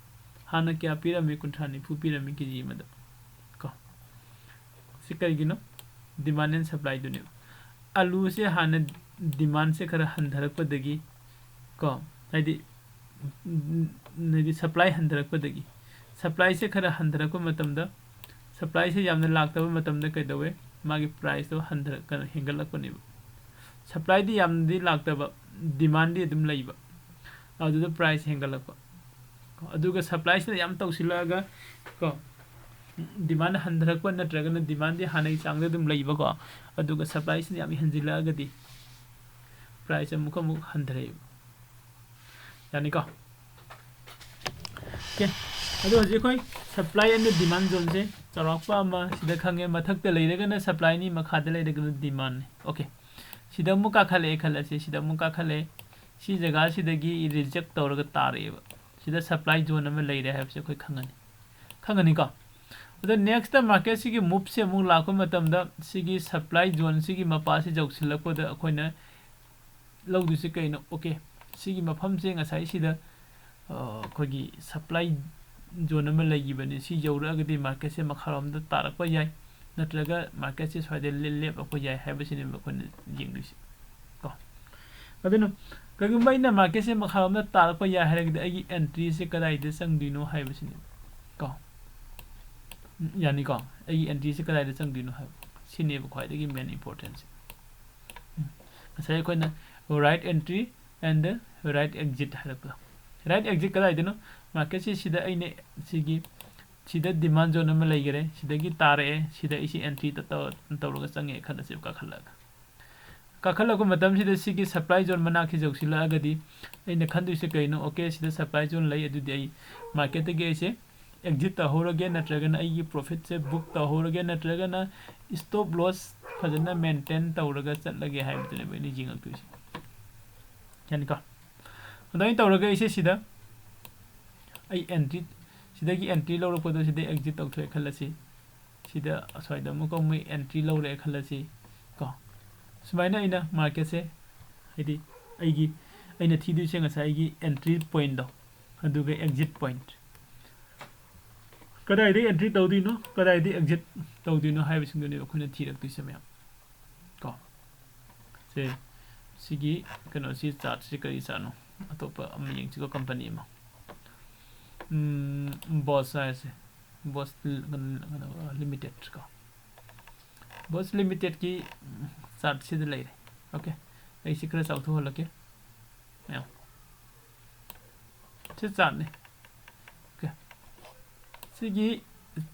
ꯍꯥꯟꯅ ꯀꯌꯥ ꯄꯤꯔꯝꯃꯤ? ꯀꯨꯟꯊ꯭ꯔꯥ, ꯅꯤꯐꯨ ꯄꯤꯔꯝꯃꯤ ꯀꯦꯖꯤ ꯑꯃꯗ ꯀꯣ꯫ ꯁꯤ ꯀꯔꯤꯒꯤꯅꯣ? Demand and supplyꯗꯨꯅꯦꯕ꯫ ꯑꯂꯨꯁꯦ ꯍꯥꯟꯅ demandꯁꯦ ꯈꯔ ꯍꯟꯊꯔꯛꯄꯗꯒꯤ ꯀꯣ, ꯍꯥꯏꯗꯤ, ꯎꯝ, ꯍꯥꯏꯗꯤ supply ꯍꯟꯊꯔꯛꯄꯗꯒꯤ, supplyꯁꯦ ꯈꯔ ꯍꯟꯊꯔꯛꯄ ꯃꯇꯝꯗ, supplyꯁꯦ ꯌꯥꯝꯅ ꯂꯥꯛꯇꯕ ꯃꯇꯝꯗ ꯀꯩꯗꯧꯋꯦ? ꯃꯥꯒꯤ priceꯇꯣ ꯍꯟꯊꯔꯛ-, ꯀꯩꯅꯣ, ꯍꯦꯟꯒꯠꯂꯛꯄꯅꯦꯕ꯫ Supplyꯗꯤ ꯌꯥꯝꯅꯗꯤ ꯂꯥꯛꯇꯕ, demandꯗꯤ ꯑꯗꯨꯝ ꯂꯩꯕ, ꯑꯗꯨꯗ price ꯍꯦꯟꯒꯠꯂꯛꯄ꯫ ꯑꯗꯨꯒ supplyꯁꯤꯅ ꯌꯥꯝ ꯇꯧꯁꯤꯜꯂꯛꯑꯒ ꯀꯣ, demand ꯍꯟꯊꯔꯛꯄ ꯅꯠꯇ꯭ꯔꯒꯅ demandꯗꯤ ꯍꯥꯟꯅꯒꯤ ꯆꯥꯡꯗ ꯑꯗꯨꯝ ꯂꯩꯕꯀꯣ, ꯑꯗꯨꯒ supplyꯁꯤꯅ ꯌꯥꯝ ꯍꯦꯟꯖꯤꯜꯂꯛꯑꯒꯗꯤ price ꯑꯃꯨꯛꯀ ꯑꯃꯨꯛ ꯍꯟꯊꯔꯛꯑꯦꯕ꯫ ꯌꯥꯅꯤꯀꯣ? Okay, ꯑꯗꯣ ꯍꯧꯖꯤꯛ ꯑꯩꯈꯣꯏ supply and demand zoneꯁꯦ ꯆꯥꯎꯔꯥꯛꯄ ꯑꯃ ꯁꯤꯗ ꯈꯪꯉꯦ, ꯃꯊꯛꯇ ꯂꯩꯔꯒꯅ supplyꯅꯤ, ꯃꯈꯥꯗ ꯂꯩꯔꯒꯅ demandꯅꯤ꯫ Okay, ꯁꯤꯗ ꯑꯃꯨꯛ ꯀꯥꯈꯠꯂꯛꯑꯦ ꯈꯜꯂꯁꯤ, ꯁꯤꯗ ꯑꯃꯨꯛ ꯀꯥꯈꯠꯂꯛꯑꯦ, ꯁꯤ ꯖꯒꯥꯁꯤꯗꯒꯤ reject ꯇꯧꯔꯒ ꯇꯥꯔꯛꯑꯦꯕ꯫ ꯁꯤꯗ supply zone ꯑꯃ ꯂꯩꯔꯦ ꯍꯥꯏꯕꯁꯦ ꯑꯩꯈꯣꯏ ꯈꯪꯉꯅꯤ, ꯈꯪꯉꯅꯤꯀꯣ? ꯑꯗꯣ next marketꯁꯤꯒꯤ moveꯁꯦ ꯑꯃꯨꯛ ꯂꯥꯛꯄ ꯃꯇꯝꯗ ꯁꯤꯒꯤ supply zoneꯁꯤꯒꯤ ꯃꯄꯥꯁꯤ ꯌꯧꯁꯤꯜꯂꯛꯄꯗ ꯑꯩꯈꯣꯏꯅ ꯂꯧꯗꯣꯏꯁꯦ ꯀꯩꯅꯣ? Okay, ꯁꯤꯒꯤ ꯃꯐꯝꯁꯦ ꯉꯁꯥꯏ ꯁꯤꯗ, ꯑ, ꯑꯩꯈꯣꯏꯒꯤ supply zone ꯑꯃ ꯂꯩꯈꯤꯕꯅꯤ, ꯁꯤ ꯌꯧꯔꯛꯑꯒꯗꯤ marketꯁꯦ ꯃꯈꯥꯔꯣꯝꯗ ꯇꯥꯔꯛꯄ ꯌꯥꯏ, ꯅꯠꯇ꯭ꯔꯒ marketꯁꯦ ꯁ꯭ꯋꯥꯏꯗ ꯂꯦ-, ꯂꯦꯞꯂꯛꯄ ꯌꯥꯏ ꯍꯥꯏꯕꯁꯤꯅꯦꯕ ꯑꯩꯈꯣꯏꯅ ꯌꯦꯡꯗꯣꯏꯁꯦ ꯀꯣ꯫ ꯑꯗꯨꯅ ꯀꯔꯤꯒꯨꯝꯕ ꯑꯩꯅ marketꯁꯦ ꯃꯈꯥꯔꯣꯝꯗ ꯇꯥꯔꯛꯄ ꯌꯥꯏ ꯍꯥꯏꯔꯒꯗꯤ ꯑꯩꯒꯤ entryꯁꯦ ꯀꯗꯥꯏꯗ ꯆꯪꯗꯣꯏꯅꯣ ꯍꯥꯏꯕꯁꯤꯅꯦ ꯀꯣ꯫ ꯎꯝ, ꯌꯥꯅꯤꯀꯣ? ꯑꯩꯒꯤ entryꯁꯦ ꯀꯗꯥꯏꯗ ꯆꯪꯗꯣꯏꯅꯣ ꯍꯥꯏꯕ ꯁꯤꯅꯦꯕ ꯈ꯭ꯋꯥꯏꯗꯒꯤ main importance꯫ ꯎꯝ, ꯉꯁꯥꯏ ꯑꯩꯈꯣꯏꯅ right entry and right exit ꯍꯥꯏꯔꯛꯄꯗꯣ, right exit ꯀꯗꯥꯏꯗꯅꯣ? Marketꯁꯦ ꯁꯤꯗ ꯑꯩꯅ ꯁꯤꯒꯤ, ꯁꯤꯗ demand zone ꯑꯃ ꯂꯩꯈꯔꯦ, ꯁꯤꯗꯒꯤ ꯇꯥꯔꯛꯑꯦ, ꯁꯤꯗ ꯑꯩꯁꯤ entry ꯇ-, ꯇꯧ-, ꯇꯧꯔꯒ ꯆꯪꯉꯦ ꯈꯜꯂꯁꯦꯕ, ꯀꯥꯈꯠꯂꯛꯑꯒ꯫ ꯀꯥꯈꯠꯂꯛꯄ ꯃꯇꯝꯁꯤꯗ ꯁꯤꯒꯤ supply zone ꯃꯅꯥꯛꯁꯤ ꯌꯧꯁꯤꯜꯂꯛꯑꯒꯗꯤ ꯑꯩꯅ ꯈꯟꯗꯣꯏꯁꯦ ꯀꯩꯅꯣ? Okay, ꯁꯤꯗ supply zone ꯂꯩ, ꯑꯗꯨꯗꯤ ꯑꯩ marketꯇꯒꯤ ꯑꯩꯁꯦ ꯑꯦꯛꯖꯤꯠ ꯇꯧꯍꯧꯔꯒꯦ, ꯅꯠꯇ꯭ꯔꯒꯅ ꯑꯩꯒꯤ ꯄ꯭ꯔꯣꯐꯤꯠꯁꯦ ꯕꯨꯛ ꯇꯧꯍꯧꯔꯒꯦ, ꯅꯠꯇ꯭ꯔꯒꯅ ꯁ꯭ꯇꯣꯞ ꯂꯣꯁ ꯐꯖꯅ ꯃꯦꯟꯇꯦꯟ ꯇꯧꯔꯒ ꯆꯠꯂꯒꯦ ꯍꯥꯏꯕꯗꯨꯅꯦꯕ ꯑꯩꯅ ꯌꯦꯡꯉꯛꯇꯣꯏꯁꯦ꯫ ꯌꯥꯅꯤꯀꯣ? ꯑꯗꯨꯃꯥꯏꯅ ꯇꯧꯔꯒ ꯑꯩꯁꯦ ꯁꯤꯗ ꯑꯩ ꯑꯦꯟꯇ꯭ꯔꯤ, ꯁꯤꯗꯒꯤ ꯑꯦꯟꯇ꯭ꯔꯤ ꯂꯧꯔꯛꯄꯗꯣ ꯁꯤꯗ ꯑꯦꯛꯖꯤꯠ ꯇꯧꯊꯣꯛꯑꯦ ꯈꯜꯂꯁꯤ꯫ ꯁꯤꯗ ꯑꯁ꯭ꯋꯥꯏꯗ ꯑꯃꯨꯛꯀ ꯑꯃꯨꯛ ꯑꯦꯟꯇ꯭ꯔꯤ ꯂꯧꯔꯛꯑꯦ ꯈꯜꯂꯁꯤ ꯀꯣ꯫ ꯁꯨꯃꯥꯏꯅ ꯑꯩꯅ ꯃꯥꯔꯀꯦꯠꯁꯦ, ꯍꯥꯏꯗꯤ ꯑꯩꯒꯤ, ꯑꯩꯅ ꯊꯤꯗꯣꯏꯁꯦ ꯉꯁꯥꯏ ꯑꯩꯒꯤ ꯑꯦꯟꯇ꯭ꯔꯤ ꯄꯣꯏꯟꯠꯇꯣ, ꯑꯗꯨꯒ ꯑꯦꯛꯖꯤꯠ ꯄꯣꯏꯟꯠ꯫ ꯀꯗꯥꯏꯗꯒꯤ ꯑꯦꯟꯇ꯭ꯔꯤ ꯇꯧꯗꯣꯏꯅꯣ, ꯀꯗꯥꯏꯗꯒꯤ ꯑꯦꯛꯖꯤꯠ ꯇꯧꯗꯣꯏꯅꯣ ꯍꯥꯏꯕꯁꯤꯡꯗꯨꯅꯦꯕ ꯑꯩꯈꯣꯏꯅ ꯊꯤꯔꯛꯇꯣꯏꯁꯦ ꯃꯌꯥꯝ ꯀꯣ꯫ ꯁꯦ, ꯁꯤꯒꯤ ꯀꯩꯅꯣꯁꯤ, ꯆꯥꯔꯠꯁꯤ ꯀꯔꯤ ꯆꯥꯔꯠꯅꯣ? ꯑꯇꯣꯞꯄ ꯑꯃ ꯌꯦꯡꯁꯤꯀꯣ, ꯀꯝꯄꯅꯤ ꯑꯃ꯫ ꯎꯝ, ꯕꯣꯁ ꯍꯥꯏꯔꯁꯦ, ꯕꯣꯁ ꯂꯤ-, ꯀꯩꯅꯣ, ꯀꯩꯅꯣ, ꯂꯤꯃꯤꯇꯦꯠ ꯀꯣ꯫ ꯕꯣꯁ ꯂꯤꯃꯤꯇꯦꯠꯀꯤ ꯆꯥꯔꯠꯁꯤꯗ ꯂꯩꯔꯦ꯫ ꯑꯣꯀꯦ, ꯑꯩ ꯁꯤ ꯈꯔ ꯆꯥꯎꯊꯣꯛꯍꯜꯂꯛꯀꯦ꯫ ꯃꯌꯥꯝ꯫ ꯁꯤ ꯆꯥꯔꯠꯅꯤ꯫ ꯑꯣꯀꯦ꯫ ꯁꯤꯒꯤ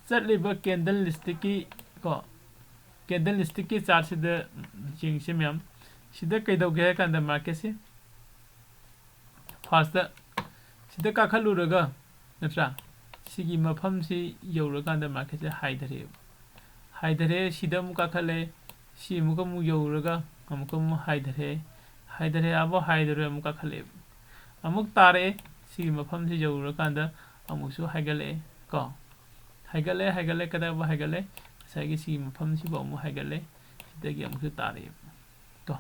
ꯆꯠꯂꯤꯕ ꯀꯦꯟꯗꯜ ꯁ꯭ꯇꯤꯛꯀꯤ ꯀꯣ, ꯀꯦꯟꯗꯜ ꯁ꯭ꯇꯤꯛꯀꯤ ꯆꯥꯔꯠꯁꯤꯗ ꯌꯦꯡꯁꯤ ꯃꯌꯥꯝ꯫ ꯁꯤꯗ ꯀꯩꯗꯧꯒꯦ ꯍꯥꯏ ꯀꯥꯟꯗ ꯃꯥꯔꯀꯦꯠꯁꯤ ꯐꯥꯔꯁꯇ ꯁꯤꯗ ꯀꯥꯈꯠꯂꯨꯔꯒ, ꯅꯠꯇ꯭ꯔꯥ? ꯁꯤꯒꯤ ꯃꯐꯝꯁꯤ ꯌꯧꯔꯀꯥꯟꯗ ꯃꯥꯔꯀꯦꯠꯁꯦ ꯍꯥꯏꯊꯔꯛꯑꯦꯕ꯫ ꯍꯥꯏꯊꯔꯦ, ꯁꯤꯗ ꯑꯃꯨꯛ ꯀꯥꯈꯠꯂꯦ, ꯁꯤ ꯑꯃꯨꯛ ꯑꯃꯨꯛ ꯌꯧꯔꯒ ꯑꯃꯨꯛ ꯑꯃꯨꯛ ꯍꯥꯏꯊꯔꯦ, ꯍꯥꯏꯊꯔꯦ, ꯑꯥꯕꯧ ꯍꯥꯏꯊꯔꯦ, ꯑꯃꯨꯛ ꯀꯥꯈꯠꯂꯛꯑꯦꯕ꯫ ꯑꯃꯨꯛ ꯇꯥꯔꯛꯑꯦ, ꯁꯤꯒꯤ ꯃꯐꯝꯁꯤ ꯌꯧꯔꯀꯥꯟꯗ ꯑꯃꯨꯛꯁꯨ ꯍꯥꯏꯒꯠꯂꯛꯑꯦ ꯀꯣ꯫ ꯍꯥꯏꯒꯠꯂꯦ, ꯍꯥꯏꯒꯠꯂꯦ, ꯀꯗꯥꯏꯐꯥꯎ ꯍꯥꯏꯒꯠꯂꯦ? ꯉꯁꯥꯏꯒꯤ ꯁꯤꯒꯤ ꯃꯐꯝꯁꯤꯐꯥꯎ ꯑꯃꯨꯛ ꯍꯥꯏꯒꯠꯂꯦ, ꯁꯤꯗꯒꯤ ꯑꯃꯨꯛꯁꯨ ꯇꯥꯔꯛꯑꯦꯕ ꯀꯣ꯫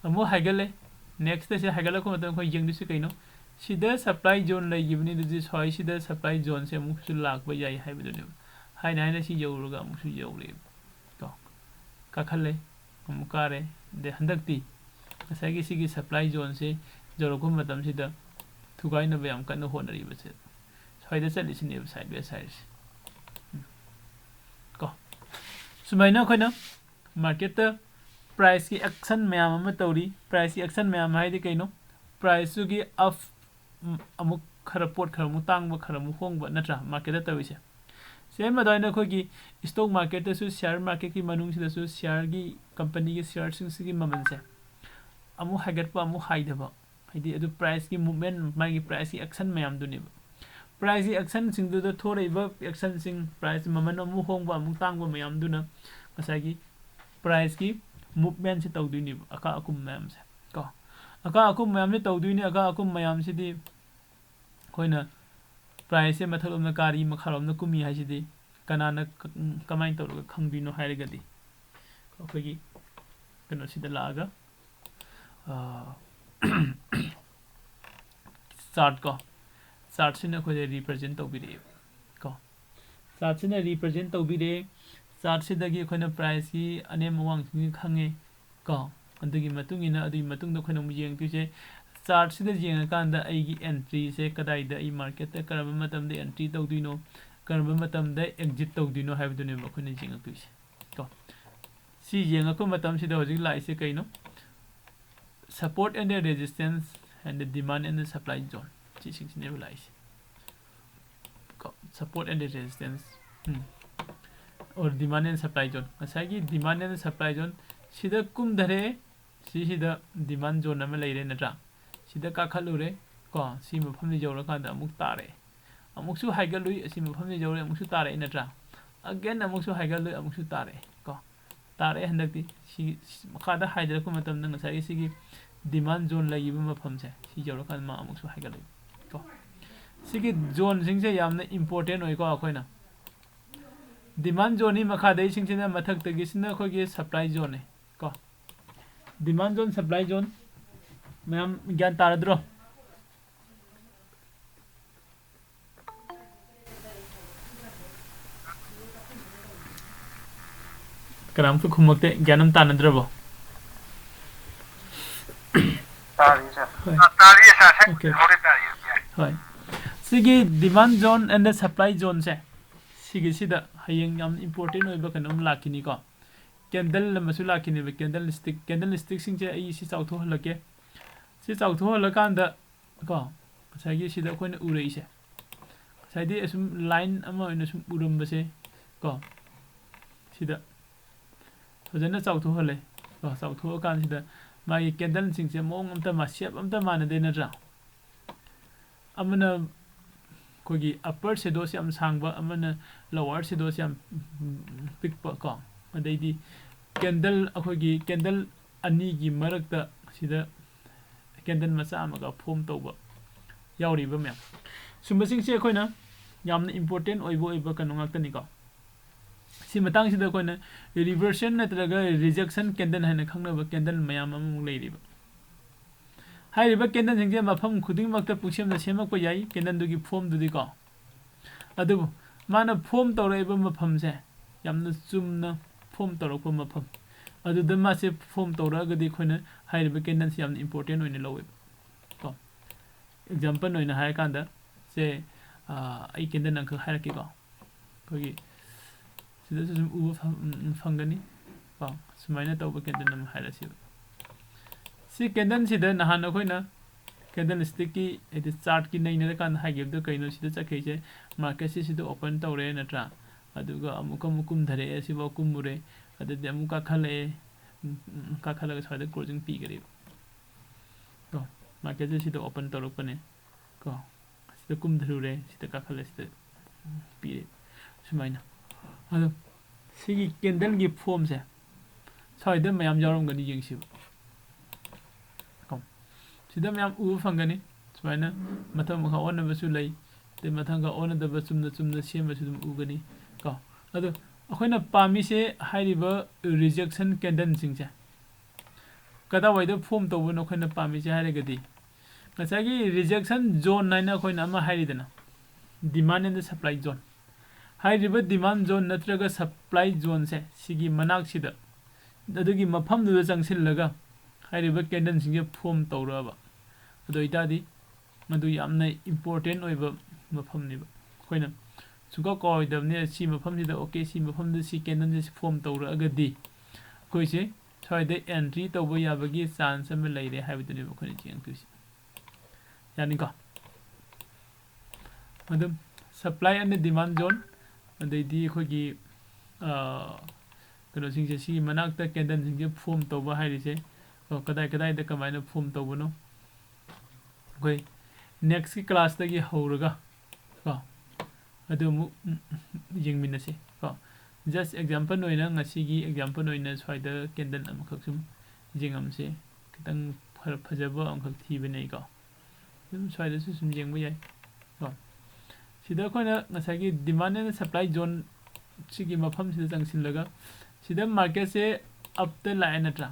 ꯑꯃꯨꯛ ꯍꯥꯏꯒꯠꯂꯦ, ꯅꯦꯛꯁꯇ ꯁꯤ ꯍꯥꯏꯒꯠꯂꯛꯄ ꯃꯇꯝꯗ ꯑꯩꯈꯣꯏ ꯌꯦꯡꯗꯣꯏꯁꯤ ꯀꯩꯅꯣ? ꯁꯤꯗ ꯁꯄ꯭ꯂꯥꯏ ꯖꯣꯟ ꯂꯩꯈꯤꯕꯅꯤ, ꯑꯗꯨꯗꯤ ꯁ꯭ꯋꯥꯏꯁꯤꯗ ꯁꯄ꯭ꯂꯥꯏ ꯖꯣꯟꯁꯦ ꯑꯃꯨꯛꯁꯨ ꯂꯥꯛꯄ ꯌꯥꯏ ꯍꯥꯏꯕꯗꯨꯅꯦꯕ꯫ ꯍꯥꯏꯅ ꯍꯥꯏꯅ ꯁꯤ ꯌꯧꯔꯒ ꯑꯃꯨꯛꯁꯨ ꯌꯧꯔꯛꯑꯦꯕ ꯀꯣ꯫ ꯀꯥꯈꯠꯂꯦ, ꯑꯃꯨꯛ ꯀꯥꯔꯦ, ꯑꯗꯩ ꯍꯟꯗꯛꯇꯤ ꯉꯁꯥꯏꯒꯤ ꯁꯤꯒꯤ ꯁꯄ꯭ꯂꯥꯏ ꯖꯣꯟꯁꯦ ꯌꯧꯔꯛꯄ ꯃꯇꯝꯁꯤꯗ ꯊꯨꯒꯥꯏꯅꯕ ꯌꯥꯝ ꯀꯟꯅ ꯍꯣꯠꯅꯔꯤꯕꯁꯦ ꯁ꯭ꯋꯥꯏꯗ ꯆꯠꯂꯤꯁꯤꯅꯦꯕ, ꯁꯥꯏꯠ ꯋꯦꯁ ꯍꯥꯏꯔꯤꯁꯦ꯫ ꯎꯝ꯫ ꯀꯣ, ꯁꯨꯃꯥꯏꯅ ꯑꯩꯈꯣꯏꯅ ꯃꯥꯔꯀꯦꯠꯇ ꯄ꯭ꯔꯥꯏꯁꯀꯤ ꯑꯦꯛꯁꯟ ꯃꯌꯥꯝ ꯑꯃ ꯇꯧꯔꯤ꯫ ꯄ꯭ꯔꯥꯏꯁꯀꯤ ꯑꯦꯛꯁꯟ ꯃꯌꯥꯝ ꯍꯥꯏꯗꯤ ꯀꯩꯅꯣ? ꯄ꯭ꯔꯥꯏꯁꯇꯨꯒꯤ ꯑꯞ, ꯎꯝ, ꯑꯃꯨꯛ ꯈꯔ ꯄꯣꯠ ꯈꯔ ꯑꯃꯨꯛ ꯇꯥꯡꯕ, ꯈꯔ ꯑꯃꯨꯛ ꯍꯣꯡꯕ, ꯅꯠꯇ꯭ꯔꯥ? ꯃꯥꯔꯀꯦꯠꯇ ꯇꯧꯔꯤꯁꯦ꯫ ꯁꯦꯝ ꯑꯗꯨꯃꯥꯏꯅ ꯑꯩꯈꯣꯏꯒꯤ ꯁ꯭ꯇꯣꯛ ꯃꯥꯔꯀꯦꯠꯇꯁꯨ, ꯁꯤꯌꯥꯔ ꯃꯥꯔꯀꯦꯠꯀꯤ ꯃꯅꯨꯡꯁꯤꯗꯁꯨ ꯁꯤꯌꯥꯔꯒꯤ, ꯀꯝꯄꯅꯤꯒꯤ ꯁꯤꯌꯥꯔꯁꯤꯡꯁꯤꯒꯤ ꯃꯃꯜꯁꯦ ꯑꯃꯨꯛ ꯍꯥꯏꯒꯠꯄ, ꯑꯃꯨꯛ ꯍꯥꯏꯊꯕ, ꯍꯥꯏꯗꯤ ꯑꯗꯨ ꯄ꯭ꯔꯥꯏꯁꯀꯤ ꯃꯨꯞꯃꯦꯟ, ꯃꯥꯒꯤ ꯄ꯭ꯔꯥꯏꯁꯀꯤ ꯑꯦꯛꯁꯟ ꯃꯌꯥꯝꯗꯨꯅꯦꯕ꯫ priceꯀꯤ actionꯁꯤꯡꯗꯨꯗ ꯊꯣꯔꯛꯏꯕ actionꯁꯤꯡ, price ꯃꯃꯜ ꯑꯃꯨꯛ ꯍꯣꯡꯕ ꯑꯃꯨꯛ ꯇꯥꯡꯕ ꯃꯌꯥꯝꯗꯨꯅ ꯉꯁꯥꯏꯒꯤ priceꯀꯤ movementꯁꯦ ꯇꯧꯗꯣꯏꯅꯦꯕ, ꯑꯀꯥ ꯑꯀꯨꯝ ꯃꯌꯥꯝꯁꯦ ꯀꯣ꯫ ꯑꯀꯥ ꯑꯀꯨꯝ ꯃꯌꯥꯝꯁꯦ ꯇꯧꯗꯣꯏꯅꯤ꯫ ꯑꯀꯥ ꯑꯀꯨꯝ ꯃꯌꯥꯝꯁꯤꯗꯤ ꯑꯩꯈꯣꯏꯅ priceꯁꯦ ꯃꯊꯛꯂꯣꯝꯗ ꯀꯥꯔꯤ, ꯃꯈꯥꯔꯣꯝꯗ ꯀꯨꯝꯃꯤ ꯍꯥꯏꯁꯤꯗꯤ ꯀꯅꯥꯅ ꯀ-, ꯀꯃꯥꯏꯅ ꯇꯧꯔꯒ ꯈꯪꯗꯣꯏꯅꯣ ꯍꯥꯏꯔꯒꯗꯤ ꯑꯩꯈꯣꯏꯒꯤ ꯀꯩꯅꯣꯁꯤꯗ ꯂꯥꯛꯑꯒ, ꯑꯥ, chart ꯀꯣ, chartꯁꯤꯅ ꯑꯩꯈꯣꯏꯗ represent ꯇꯧꯕꯤꯔꯛꯑꯦꯕ ꯀꯣ꯫ Chartꯁꯤꯅ represent ꯇꯧꯕꯤꯔꯛꯑꯦ꯫ Chartꯁꯤꯗꯒꯤ ꯑꯩꯈꯣꯏꯅ priceꯀꯤ ꯑꯅꯦꯝ ꯑꯋꯥꯡꯁꯤꯡꯁꯤ ꯈꯪꯉꯦ ꯀꯣ꯫ ꯑꯗꯨꯒꯤ ꯃꯇꯨꯡ ꯏꯟꯅ, ꯑꯗꯨꯒꯤ ꯃꯇꯨꯡꯗ ꯑꯩꯈꯣꯏꯅ ꯑꯃꯨꯛ ꯌꯦꯡꯗꯣꯏꯁꯦ, chartꯁꯤꯗ ꯌꯦꯡꯉꯀꯥꯟꯗ ꯑꯩꯒꯤ entryꯁꯦ ꯀꯗꯥꯏꯗ, ꯑꯩ marketꯇ ꯀꯔꯝꯕ ꯃꯇꯝꯗ entry ꯇꯧꯗꯣꯏꯅꯣ, ꯀꯔꯝꯕ ꯃꯇꯝꯗ exit ꯇꯧꯗꯣꯏꯅꯣ ꯍꯥꯏꯕꯗꯨꯅꯦꯕ ꯑꯩꯈꯣꯏꯅ ꯌꯦꯡꯉꯛꯇꯣꯏꯁꯦ ꯀꯣ꯫ ꯁꯤ ꯌꯦꯡꯉꯛꯄ ꯃꯇꯝꯁꯤꯗ ꯍꯧꯖꯤꯛ ꯂꯥꯛꯏꯁꯦ ꯀꯩꯅꯣ? Support and the resistance and the demand and the supply zone, ꯁꯤꯁꯤꯡꯁꯤꯅꯦꯕ ꯂꯥꯛꯏꯁꯦ ꯀꯣ꯫ Support and the resistance, um, or demand and supply zone. ꯉꯁꯥꯏꯒꯤ demand and supply zone ꯁꯤꯗ ꯀꯨꯝꯊꯔꯦ, ꯁꯤꯁꯤꯗ demand zone ꯑꯃ ꯂꯩꯔꯦ ꯅꯠꯇ꯭ꯔꯥ? ꯁꯤꯗ ꯀꯥꯈꯠꯂꯨꯔꯦ ꯀꯣ, ꯁꯤ ꯃꯐꯝꯗ ꯌꯧꯔꯀꯥꯟꯗ ꯑꯃꯨꯛ ꯇꯥꯔꯛꯑꯦ, ꯑꯃꯨꯛꯁꯨ ꯍꯥꯏꯒꯠꯂꯨꯏ, ꯑꯁꯤ ꯃꯐꯝꯗ ꯌꯧꯔꯦ, ꯑꯃꯨꯛꯁꯨ ꯇꯥꯔꯛꯑꯦ ꯅꯠꯇ꯭ꯔꯥ? Again ꯑꯃꯨꯛꯁꯨ ꯍꯥꯏꯒꯠꯂꯨꯏ, ꯑꯃꯨꯛꯁꯨ ꯇꯥꯔꯛꯑꯦ ꯀꯣ꯫ ꯇꯥꯔꯛꯑꯦ ꯍꯟꯗꯛꯇꯤ꯫ ꯁꯤ, ꯁꯤ ꯃꯈꯥꯗ ꯍꯥꯏꯊꯔꯛꯄ ꯃꯇꯝꯗ ꯉꯁꯥꯏꯒꯤ ꯁꯤꯒꯤ demand zone ꯂꯩꯈꯤꯕ ꯃꯐꯝꯁꯦ, ꯁꯤ ꯌꯧꯔꯀꯥꯟꯗ ꯃꯥ ꯑꯃꯨꯛꯁꯨ ꯍꯥꯏꯒꯠꯂꯛꯏ ꯀꯣ꯫ ꯁꯤꯒꯤ zoneꯁꯤꯡꯁꯦ ꯌꯥꯝꯅ important ꯑꯣꯏꯀꯣ꯫ ꯑꯩꯈꯣꯏꯅ demand zoneꯅꯤ, ꯃꯈꯥꯗꯩꯁꯤꯡꯁꯤꯅ, ꯃꯊꯛꯇꯒꯤꯁꯤꯅ ꯑꯩꯈꯣꯏꯒꯤ supply zoneꯅꯦ ꯀꯣ꯫ Demand zone, supply zone, ꯃꯌꯥꯝ ꯒ꯭ꯌꯥꯟ ꯇꯥꯔꯗ꯭ꯔꯣ? ꯀꯅꯥꯝꯇ ꯈꯨꯝꯃꯛꯇꯦ꯫ ꯒ꯭ꯌꯥꯟ ꯑꯃ ꯇꯥꯅꯗ꯭ꯔꯕꯣ? ꯇꯥꯔꯤ, sir꯫ ꯍꯣꯏ꯫ ꯑ, ꯇꯥꯔꯤꯌꯦ, sir꯫ ꯁꯦꯡꯅ OK꯫ ꯍꯧꯔꯦ, ꯇꯥꯔꯤꯌꯦ꯫ ꯍꯣꯏ꯫ ꯁꯤꯒꯤ demand zone and the supply zoneꯁꯦ, ꯁꯤꯒꯤꯁꯤꯗ ꯍꯌꯦꯡ ꯌꯥꯝ important ꯑꯣꯏꯕ ꯀꯩꯅꯣꯝ ꯂꯥꯛꯈꯤꯅꯤꯀꯣ꯫ Candle ꯑꯃꯁꯨ ꯂꯥꯛꯈꯤꯅꯦꯕ, candlestick꯫ Candlestickꯁꯤꯡꯁꯦ ꯑꯩ ꯁꯤ ꯆꯥꯎꯊꯣꯛꯍꯜꯂꯛꯀꯦ꯫ ꯁꯤ ꯆꯥꯎꯊꯣꯛꯍꯜꯂꯀꯥꯟꯗ ꯀꯣ, ꯉꯁꯥꯏꯒꯤ ꯁꯤꯗ ꯑꯩꯈꯣꯏꯅ ꯎꯔꯛꯏꯁꯦ, ꯉꯁꯥꯏꯗꯤ ꯑꯁꯨꯝ line ꯑꯃ ꯑꯣꯏꯅ ꯁꯨꯝ ꯎꯔꯝꯕꯁꯦ ꯀꯣ, ꯁꯤꯗ ꯐꯖꯅ ꯆꯥꯎꯊꯣꯛꯍꯜꯂꯦ ꯀꯣ꯫ ꯆꯥꯎꯊꯣꯛꯑꯀꯥꯟꯁꯤꯗ ꯃꯥꯒꯤ candleꯁꯤꯡꯁꯦ ꯃꯑꯣꯡ ꯑꯝꯇ ꯃꯥ-, shape ꯑꯝꯇ ꯃꯥꯟꯅꯗꯦ ꯅꯠꯇ꯭ꯔꯥ? ꯑꯃꯅ ꯑꯩꯈꯣꯏꯒꯤ upper shadowꯁꯦ ꯌꯥꯝ ꯁꯥꯡꯕ, ꯑꯃꯅ lower shadowꯁꯦ ꯌꯥꯝ ꯄꯤꯛꯄ ꯀꯣ꯫ ꯑꯗꯩꯗꯤ candle, ꯑꯩꯈꯣꯏꯒꯤ candle ꯑꯅꯤꯒꯤ ꯃꯔꯛꯇ ꯁꯤꯗ candle ꯃꯆꯥ ꯑꯃꯒ form ꯇꯧꯕ ꯌꯥꯎꯔꯤꯕ ꯃꯌꯥꯝ, ꯁꯨꯝꯕꯁꯤꯡꯁꯦ ꯑꯩꯈꯣꯏꯅ ꯌꯥꯝꯅ important ꯑꯣꯏꯕ ꯑꯣꯏꯕ ꯀꯩꯅꯣ ꯉꯥꯛꯇꯅꯤꯀꯣ꯫ ꯁꯤ ꯃꯇꯥꯡꯁꯤꯗ ꯑꯩꯈꯣꯏꯅ reversion ꯅꯠꯇ꯭ꯔꯒ rejection candle ꯍꯥꯏꯅ ꯈꯪꯅꯕ candle ꯃꯌꯥꯝ ꯑꯃꯃꯨꯛ ꯂꯩꯔꯤꯕ꯫ ꯍꯥꯏꯔꯤꯕ candleꯁꯤꯡꯁꯦ ꯃꯐꯝ ꯈꯨꯗꯤꯡꯃꯛꯇ ꯄꯨꯡꯁꯦꯝꯗ ꯁꯦꯝꯃꯛꯄ ꯌꯥꯏ, candleꯗꯨꯒꯤ formꯗꯨꯗꯤꯀꯣ꯫ ꯑꯗꯨꯕꯨ ꯃꯥꯅ form ꯇꯧꯔꯛꯏꯕ ꯃꯐꯝꯁꯦ ꯌꯥꯝꯅ ꯆꯨꯝꯅ form ꯇꯧꯔꯛꯄ ꯃꯐꯝ, ꯑꯗꯨꯗ ꯃꯥꯁꯦ form ꯇꯧꯔꯛꯑꯒꯗꯤ ꯑꯩꯈꯣꯏꯅ ꯍꯥꯏꯔꯤꯕ candleꯁꯦ ꯌꯥꯝꯅ important ꯑꯣꯏꯅ ꯂꯧꯋꯦꯕ ꯀꯣ꯫ Example ꯑꯣꯏꯅ ꯍꯥꯏꯔꯀꯥꯟꯗ, ꯁꯦ, ꯑꯥ, ꯑꯩ candle ꯑꯃꯈꯛ ꯍꯥꯏꯔꯛꯀꯦꯀꯣ꯫ ꯑꯩꯈꯣꯏꯒꯤ ꯁꯤꯗꯁꯨ ꯁꯨꯝ ꯎꯕ ꯐꯪ-, ꯎꯝ, ꯐꯪꯒꯅꯤ ꯀꯣ꯫ ꯁꯨꯃꯥꯏꯅ ꯇꯧꯕ candle ꯑꯃ ꯍꯥꯏꯔꯁꯤꯕ꯫ ꯁꯤ candleꯁꯤꯗ ꯅꯍꯥꯟ ꯑꯩꯈꯣꯏꯅ candlstickꯀꯤ, ꯍꯥꯏꯗꯤ chartꯀꯤ ꯅꯩꯅꯔꯀꯥꯟꯗ ꯍꯥꯏꯈꯤꯕꯗꯣ ꯀꯩꯅꯣ? ꯁꯤꯗ ꯆꯠꯈ꯭ꯔꯤꯁꯦ marketꯁꯦ ꯁꯤꯗ open ꯇꯧꯔꯦ ꯅꯠꯇ꯭ꯔꯥ? ꯑꯗꯨꯒ ꯑꯃꯨꯛꯀ ꯑꯃꯨꯛ ꯀꯨꯝꯊꯔꯛꯑꯦ, ꯁꯤꯐꯥꯎ ꯀꯨꯝꯃꯨꯔꯦ, ꯑꯗꯨꯗꯤ ꯑꯃꯨꯛ ꯀꯥꯈꯠꯂꯛꯑꯦ, ꯎꯝ, ꯎꯝ, ꯀꯥꯈꯠꯂꯒ ꯁ꯭ꯋꯥꯏꯗ closing ꯄꯤꯈꯔꯦꯕ ꯀꯣ꯫ Marketꯁꯦ ꯁꯤꯗ open ꯇꯧꯔꯛꯄꯅꯦ ꯀꯣ꯫ ꯁꯤꯗ ꯀꯨꯝꯊꯔꯨꯔꯦ, ꯁꯤꯗ ꯀꯥꯈꯠꯂꯦ, ꯁꯤꯗ ꯄꯤꯔꯦ ꯁꯨꯃꯥꯏꯅ꯫ ꯑꯗꯣ ꯁꯤꯒꯤ candleꯒꯤ formꯁꯦ ꯁ꯭ꯋꯥꯏꯗ ꯃꯌꯥꯝ ꯌꯥꯎꯔꯝꯒꯅꯤ, ꯌꯦꯡꯁꯤꯕ ꯀꯣ꯫ ꯁꯤꯗ ꯃꯌꯥꯝ ꯎꯕ ꯐꯪꯒꯅꯤ꯫ ꯁꯨꯃꯥꯏꯅ ꯃꯊꯛ ꯃꯈꯥ ꯑꯣꯟꯅꯕꯁꯨ ꯂꯩ, ꯑꯗꯩ ꯃꯊꯪꯒ ꯑꯣꯟꯅꯗꯕ ꯆꯨꯝꯅ ꯆꯨꯝꯅ ꯁꯦꯝꯕꯁꯨ ꯑꯗꯨꯝ ꯎꯒꯅꯤ ꯀꯣ꯫ ꯑꯗꯣ ꯑꯩꯈꯣꯏꯅ ꯄꯥꯝꯃꯤꯁꯦ ꯍꯥꯏꯔꯤꯕ rejection candleꯁꯤꯡꯁꯦ ꯀꯗꯥꯏꯋꯥꯏꯗ form ꯇꯧꯕꯅꯣ ꯑꯩꯈꯣꯏꯅ ꯄꯥꯝꯃꯤꯁꯦ ꯍꯥꯏꯔꯒꯗꯤ, ꯉꯁꯥꯏꯒꯤ rejection zone ꯍꯥꯏꯅ ꯑꯩꯈꯣꯏꯅ ꯑꯃ ꯍꯥꯏꯔꯤꯗꯅ, demand and supply zone꯫ ꯍꯥꯏꯔꯤꯕ demand zone ꯅꯠꯇ꯭ꯔꯒ supply zoneꯁꯦ, ꯁꯤꯒꯤ ꯃꯅꯥꯛꯁꯤꯗ, ꯑꯗꯨꯒꯤ ꯃꯐꯝꯗꯨꯗ ꯆꯪꯁꯤꯜꯂꯒ ꯍꯥꯏꯔꯤꯕ candleꯁꯤꯡꯁꯦ form ꯇꯧꯔꯛꯑꯕ, ꯑꯗꯨ ꯑꯣꯏꯇꯥꯔꯗꯤ ꯃꯗꯨ ꯌꯥꯝꯅ important ꯑꯣꯏꯕ ꯃꯐꯝꯅꯦꯕ꯫ ꯑꯩꯈꯣꯏꯅ ꯁꯨꯡꯀꯥꯎ ꯀꯥꯎꯔꯣꯏꯗꯕꯅꯦ, ꯁꯤ ꯃꯐꯝꯁꯤꯗ, okay, ꯁꯤ ꯃꯐꯝꯗ ꯁꯤ candleꯁꯦ form ꯇꯧꯔꯛꯑꯒꯗꯤ ꯑꯩꯈꯣꯏꯁꯦ ꯁ꯭ꯋꯥꯏꯗ entry ꯇꯧꯕ ꯌꯥꯕꯒꯤ chance ꯑꯃ ꯂꯩꯔꯦ ꯍꯥꯏꯕꯗꯨꯅꯦꯕ ꯑꯩꯈꯣꯏꯅ ꯌꯦꯡꯉꯛꯇꯣꯏꯁꯦ꯫ ꯌꯥꯅꯤꯀꯣ? ꯑꯗꯨꯝ supply and demand zone, ꯑꯗꯩꯗꯤ ꯑꯩꯈꯣꯏꯒꯤ, ꯑꯥ, ꯀꯩꯅꯣꯁꯤꯡꯁꯦ, ꯁꯤꯒꯤ ꯃꯅꯥꯛꯇ candleꯁꯤꯡꯁꯦ form ꯇꯧꯕ ꯍꯥꯏꯔꯤꯁꯦ, ꯀꯣ, ꯀꯗꯥꯏ ꯀꯗꯥꯏꯗ ꯀꯃꯥꯏꯅ form ꯇꯧꯕꯅꯣ, ꯑꯩꯈꯣꯏ nextꯀꯤ classꯇꯒꯤ ꯍꯧꯔꯒ ꯑꯗꯨ ꯑꯃꯨꯛ ꯌꯦꯡꯃꯤꯟꯅꯁꯦ ꯀꯣ꯫ Just example ꯑꯣꯏꯅ, ꯉꯁꯤꯒꯤ example ꯑꯣꯏꯅ ꯁ꯭ꯋꯥꯏꯗ candle ꯑꯃꯈꯛ ꯁꯨꯝ ꯌꯦꯡꯉꯝꯁꯦ꯫ ꯈꯤꯇꯪ ꯈꯔ ꯐꯖꯕ ꯑꯃꯈꯛ ꯊꯤꯕꯅꯦ ꯑꯩꯀꯣ꯫ ꯑꯗꯨꯝ ꯁ꯭ꯋꯥꯏꯗꯁꯨ ꯁꯨꯝ ꯌꯦꯡꯕ ꯌꯥꯏ ꯀꯣ꯫ ꯁꯤꯗ ꯑꯩꯈꯣꯏꯅ ꯉꯁꯥꯏꯒꯤ demand and supply zone ꯁꯤꯒꯤ ꯃꯐꯝꯁꯤꯗ ꯆꯪꯁꯤꯜꯂꯒ, ꯁꯤꯗ marketꯁꯦ upꯇ ꯂꯥꯛꯑꯦ ꯅꯠꯇ꯭ꯔꯥ?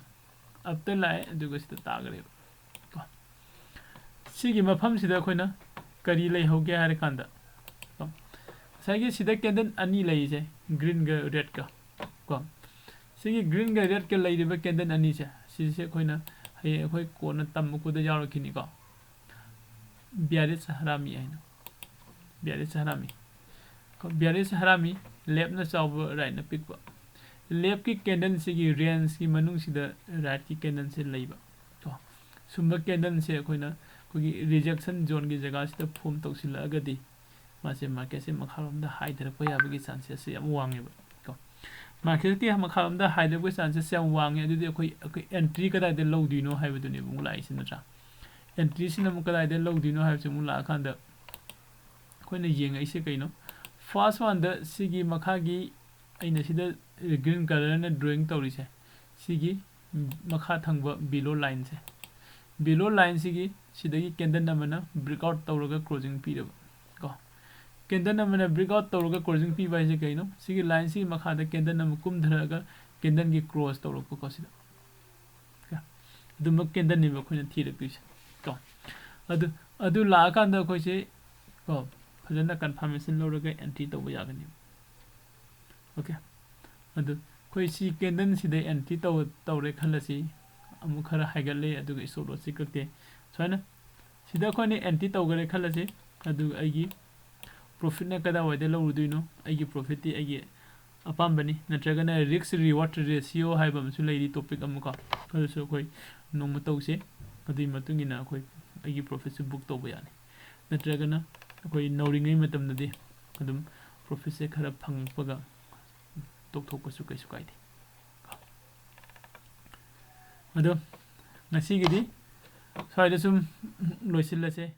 Upꯇ ꯂꯥꯛꯑꯦ, ꯑꯗꯨꯒ ꯁꯤꯗ ꯇꯥꯈ꯭ꯔꯦꯕ ꯀꯣ꯫ ꯁꯤꯒꯤ ꯃꯐꯝꯁꯤꯗ ꯑꯩꯈꯣꯏꯅ ꯀꯔꯤ ꯂꯩꯍꯧꯒꯦ ꯍꯥꯏꯔꯀꯥꯟꯗ ꯀꯣ, ꯉꯁꯥꯏꯒꯤ ꯁꯤꯗ candle ꯑꯅꯤ ꯂꯩꯔꯤꯁꯦ, greenꯒ redꯀ ꯀꯣ꯫ ꯁꯤꯒꯤ greenꯒ redꯀ ꯂꯩꯔꯤꯕ candle ꯑꯅꯤꯁꯦ, ꯁꯤꯁꯦ ꯑꯩꯈꯣꯏꯅ ꯍꯌꯦꯡ ꯑꯩꯈꯣꯏ ꯀꯣꯟꯅ ꯇꯝꯕ ꯈꯣꯠꯄꯗ ꯌꯥꯎꯔꯛꯈꯤꯅꯤꯀꯣ꯫ Bearish ꯍꯔꯥꯃꯤ ꯍꯥꯏꯅ, bearish ꯍꯔꯥꯃꯤ ꯀꯣ꯫ Bearish ꯍꯔꯥꯃꯤ, leftꯅ ꯆꯥꯎꯕ, rightꯅ ꯄꯤꯛꯄ꯫ Leftꯀꯤ candleꯁꯤꯒꯤ rangeꯀꯤ ꯃꯅꯨꯡꯁꯤꯗ rightꯀꯤ candleꯁꯦ ꯂꯩꯕ ꯀꯣ꯫ ꯁꯨꯝꯕ candleꯁꯦ ꯑꯩꯈꯣꯏꯅ ꯑꯩꯈꯣꯏꯒꯤ rejection zoneꯒꯤ ꯖꯒꯥꯁꯤꯗ form ꯇꯧꯁꯤꯜꯂꯛꯑꯒꯗꯤ, ꯃꯥꯁꯦ marketꯁꯦ ꯃꯈꯥꯔꯣꯝꯗ ꯍꯥꯏꯊꯔꯛꯄ ꯌꯥꯕꯒꯤ chances ꯌꯥꯝ ꯋꯥꯡꯉꯦꯕ ꯀꯣ꯫ Marketꯀꯤ ꯃꯈꯥꯔꯣꯝꯗ ꯍꯥꯏꯊꯔꯛꯄꯒꯤ chances ꯌꯥꯝ ꯋꯥꯡꯉꯦ꯫ ꯑꯗꯨꯗꯤ ꯑꯩꯈꯣꯏ, ꯑꯩꯈꯣꯏ entry ꯀꯗꯥꯏꯗ ꯂꯧꯗꯣꯏꯅꯣ ꯍꯥꯏꯕꯗꯨꯅꯦꯕ ꯑꯃꯨꯛ ꯂꯥꯛꯏꯁꯦ, ꯅꯠꯇ꯭ꯔꯥ? Entryꯁꯤꯅ ꯑꯃꯨꯛ ꯀꯗꯥꯏꯗ ꯂꯧꯗꯣꯏꯅꯣ ꯍꯥꯏꯕꯁꯦ ꯑꯃꯨꯛ ꯂꯥꯛꯑꯀꯥꯟꯗ ꯑꯩꯈꯣꯏꯅ ꯌꯦꯡꯉꯛꯏꯁꯦ ꯀꯩꯅꯣ? First oneꯗ ꯁꯤꯒꯤ ꯃꯈꯥꯒꯤ, ꯑꯩꯅ ꯁꯤꯗ green colourꯅ drawing ꯇꯧꯔꯤꯁꯦ, ꯁꯤꯒꯤ ꯃꯈꯥ ꯊꯪꯕ below lineꯁꯦ, below lineꯁꯤꯒꯤ ꯁꯤꯗꯒꯤ candle ꯑꯃꯅ breakout ꯇꯧꯔꯒ closing ꯄꯤꯔꯕ ꯀꯣ꯫ Candle ꯑꯃꯅ breakout ꯇꯧꯔꯒ closing ꯄꯤꯕ ꯍꯥꯏꯁꯦ ꯀꯩꯅꯣ? ꯁꯤꯒꯤ lineꯁꯤꯒꯤ ꯃꯈꯥꯗ candle ꯑꯃ ꯀꯨꯝꯊꯔꯛꯑꯒ candleꯒꯤ cross ꯇꯧꯔꯛꯄꯀꯣ ꯁꯤꯗ꯫ ꯑꯗꯨꯝꯕ candleꯅꯦꯕ ꯑꯩꯈꯣꯏꯅ ꯊꯤꯔꯛꯇꯣꯏꯁꯦ ꯀꯣ꯫ ꯑꯗꯨ, ꯑꯗꯨ ꯂꯥꯛꯑꯀꯥꯟꯗ ꯑꯩꯈꯣꯏꯁꯦ ꯀꯣ, ꯐꯖꯅ confirmation ꯂꯧꯔꯒ entry ꯇꯧꯕ ꯌꯥꯒꯅꯤ꯫ Okay, ꯑꯗꯨ ꯑꯩꯈꯣꯏ ꯁꯤ candleꯁꯤꯗ entry ꯇꯧ-, ꯇꯧꯔꯦ ꯈꯜꯂꯁꯤ꯫ ꯑꯃꯨꯛ ꯈꯔ ꯍꯥꯏꯒꯠꯂꯦ, ꯑꯗꯨꯒ stop lossꯁꯤ ꯀꯛꯇꯦ꯫ ꯁꯨꯃꯥꯏꯅ ꯁꯤꯗ ꯑꯩꯈꯣꯏꯅ entry ꯇꯧꯈ꯭ꯔꯦ ꯈꯜꯂꯁꯤ, ꯑꯗꯨꯒ ꯑꯩꯒꯤ profitꯅ ꯀꯗꯥꯏꯋꯥꯏꯗ ꯂꯧꯔꯨꯗꯣꯏꯅꯣ? ꯑꯩꯒꯤ profitꯇꯤ ꯑꯩꯒꯤ ꯑꯄꯥꯝꯕꯅꯤ, ꯅꯠꯇ꯭ꯔꯒꯅ risk reward ratio ꯍꯥꯏꯕ ꯑꯃꯁꯨ ꯂꯩꯔꯤ, topic ꯑꯃꯀꯣ, ꯑꯗꯨꯁꯨ ꯑꯩꯈꯣꯏ ꯅꯣꯡꯃ ꯇꯧꯁꯦ꯫ ꯑꯗꯨꯒꯤ ꯃꯇꯨꯡ ꯏꯟꯅ ꯑꯩꯈꯣꯏ ꯑꯩꯒꯤ profitꯁꯨ book ꯇꯧꯕ ꯌꯥꯅꯤ, ꯅꯠꯇ꯭ꯔꯒꯅ ꯑꯩꯈꯣꯏ ꯅꯧꯔꯤꯉꯩ ꯃꯇꯝꯗꯗꯤ ꯑꯗꯨꯝ profitꯁꯦ ꯈꯔ ꯐꯪꯉꯛꯄꯒ ꯇꯣꯛꯊꯣꯛꯄꯁꯨ ꯀꯩꯁꯨ ꯀꯥꯏꯗꯦ꯫ ꯑꯗꯣ ꯉꯁꯤꯒꯤꯗꯤ ꯁ꯭ꯋꯥꯏꯗ ꯁꯨꯝ ꯂꯣꯏꯁꯤꯜꯂꯁꯦ꯫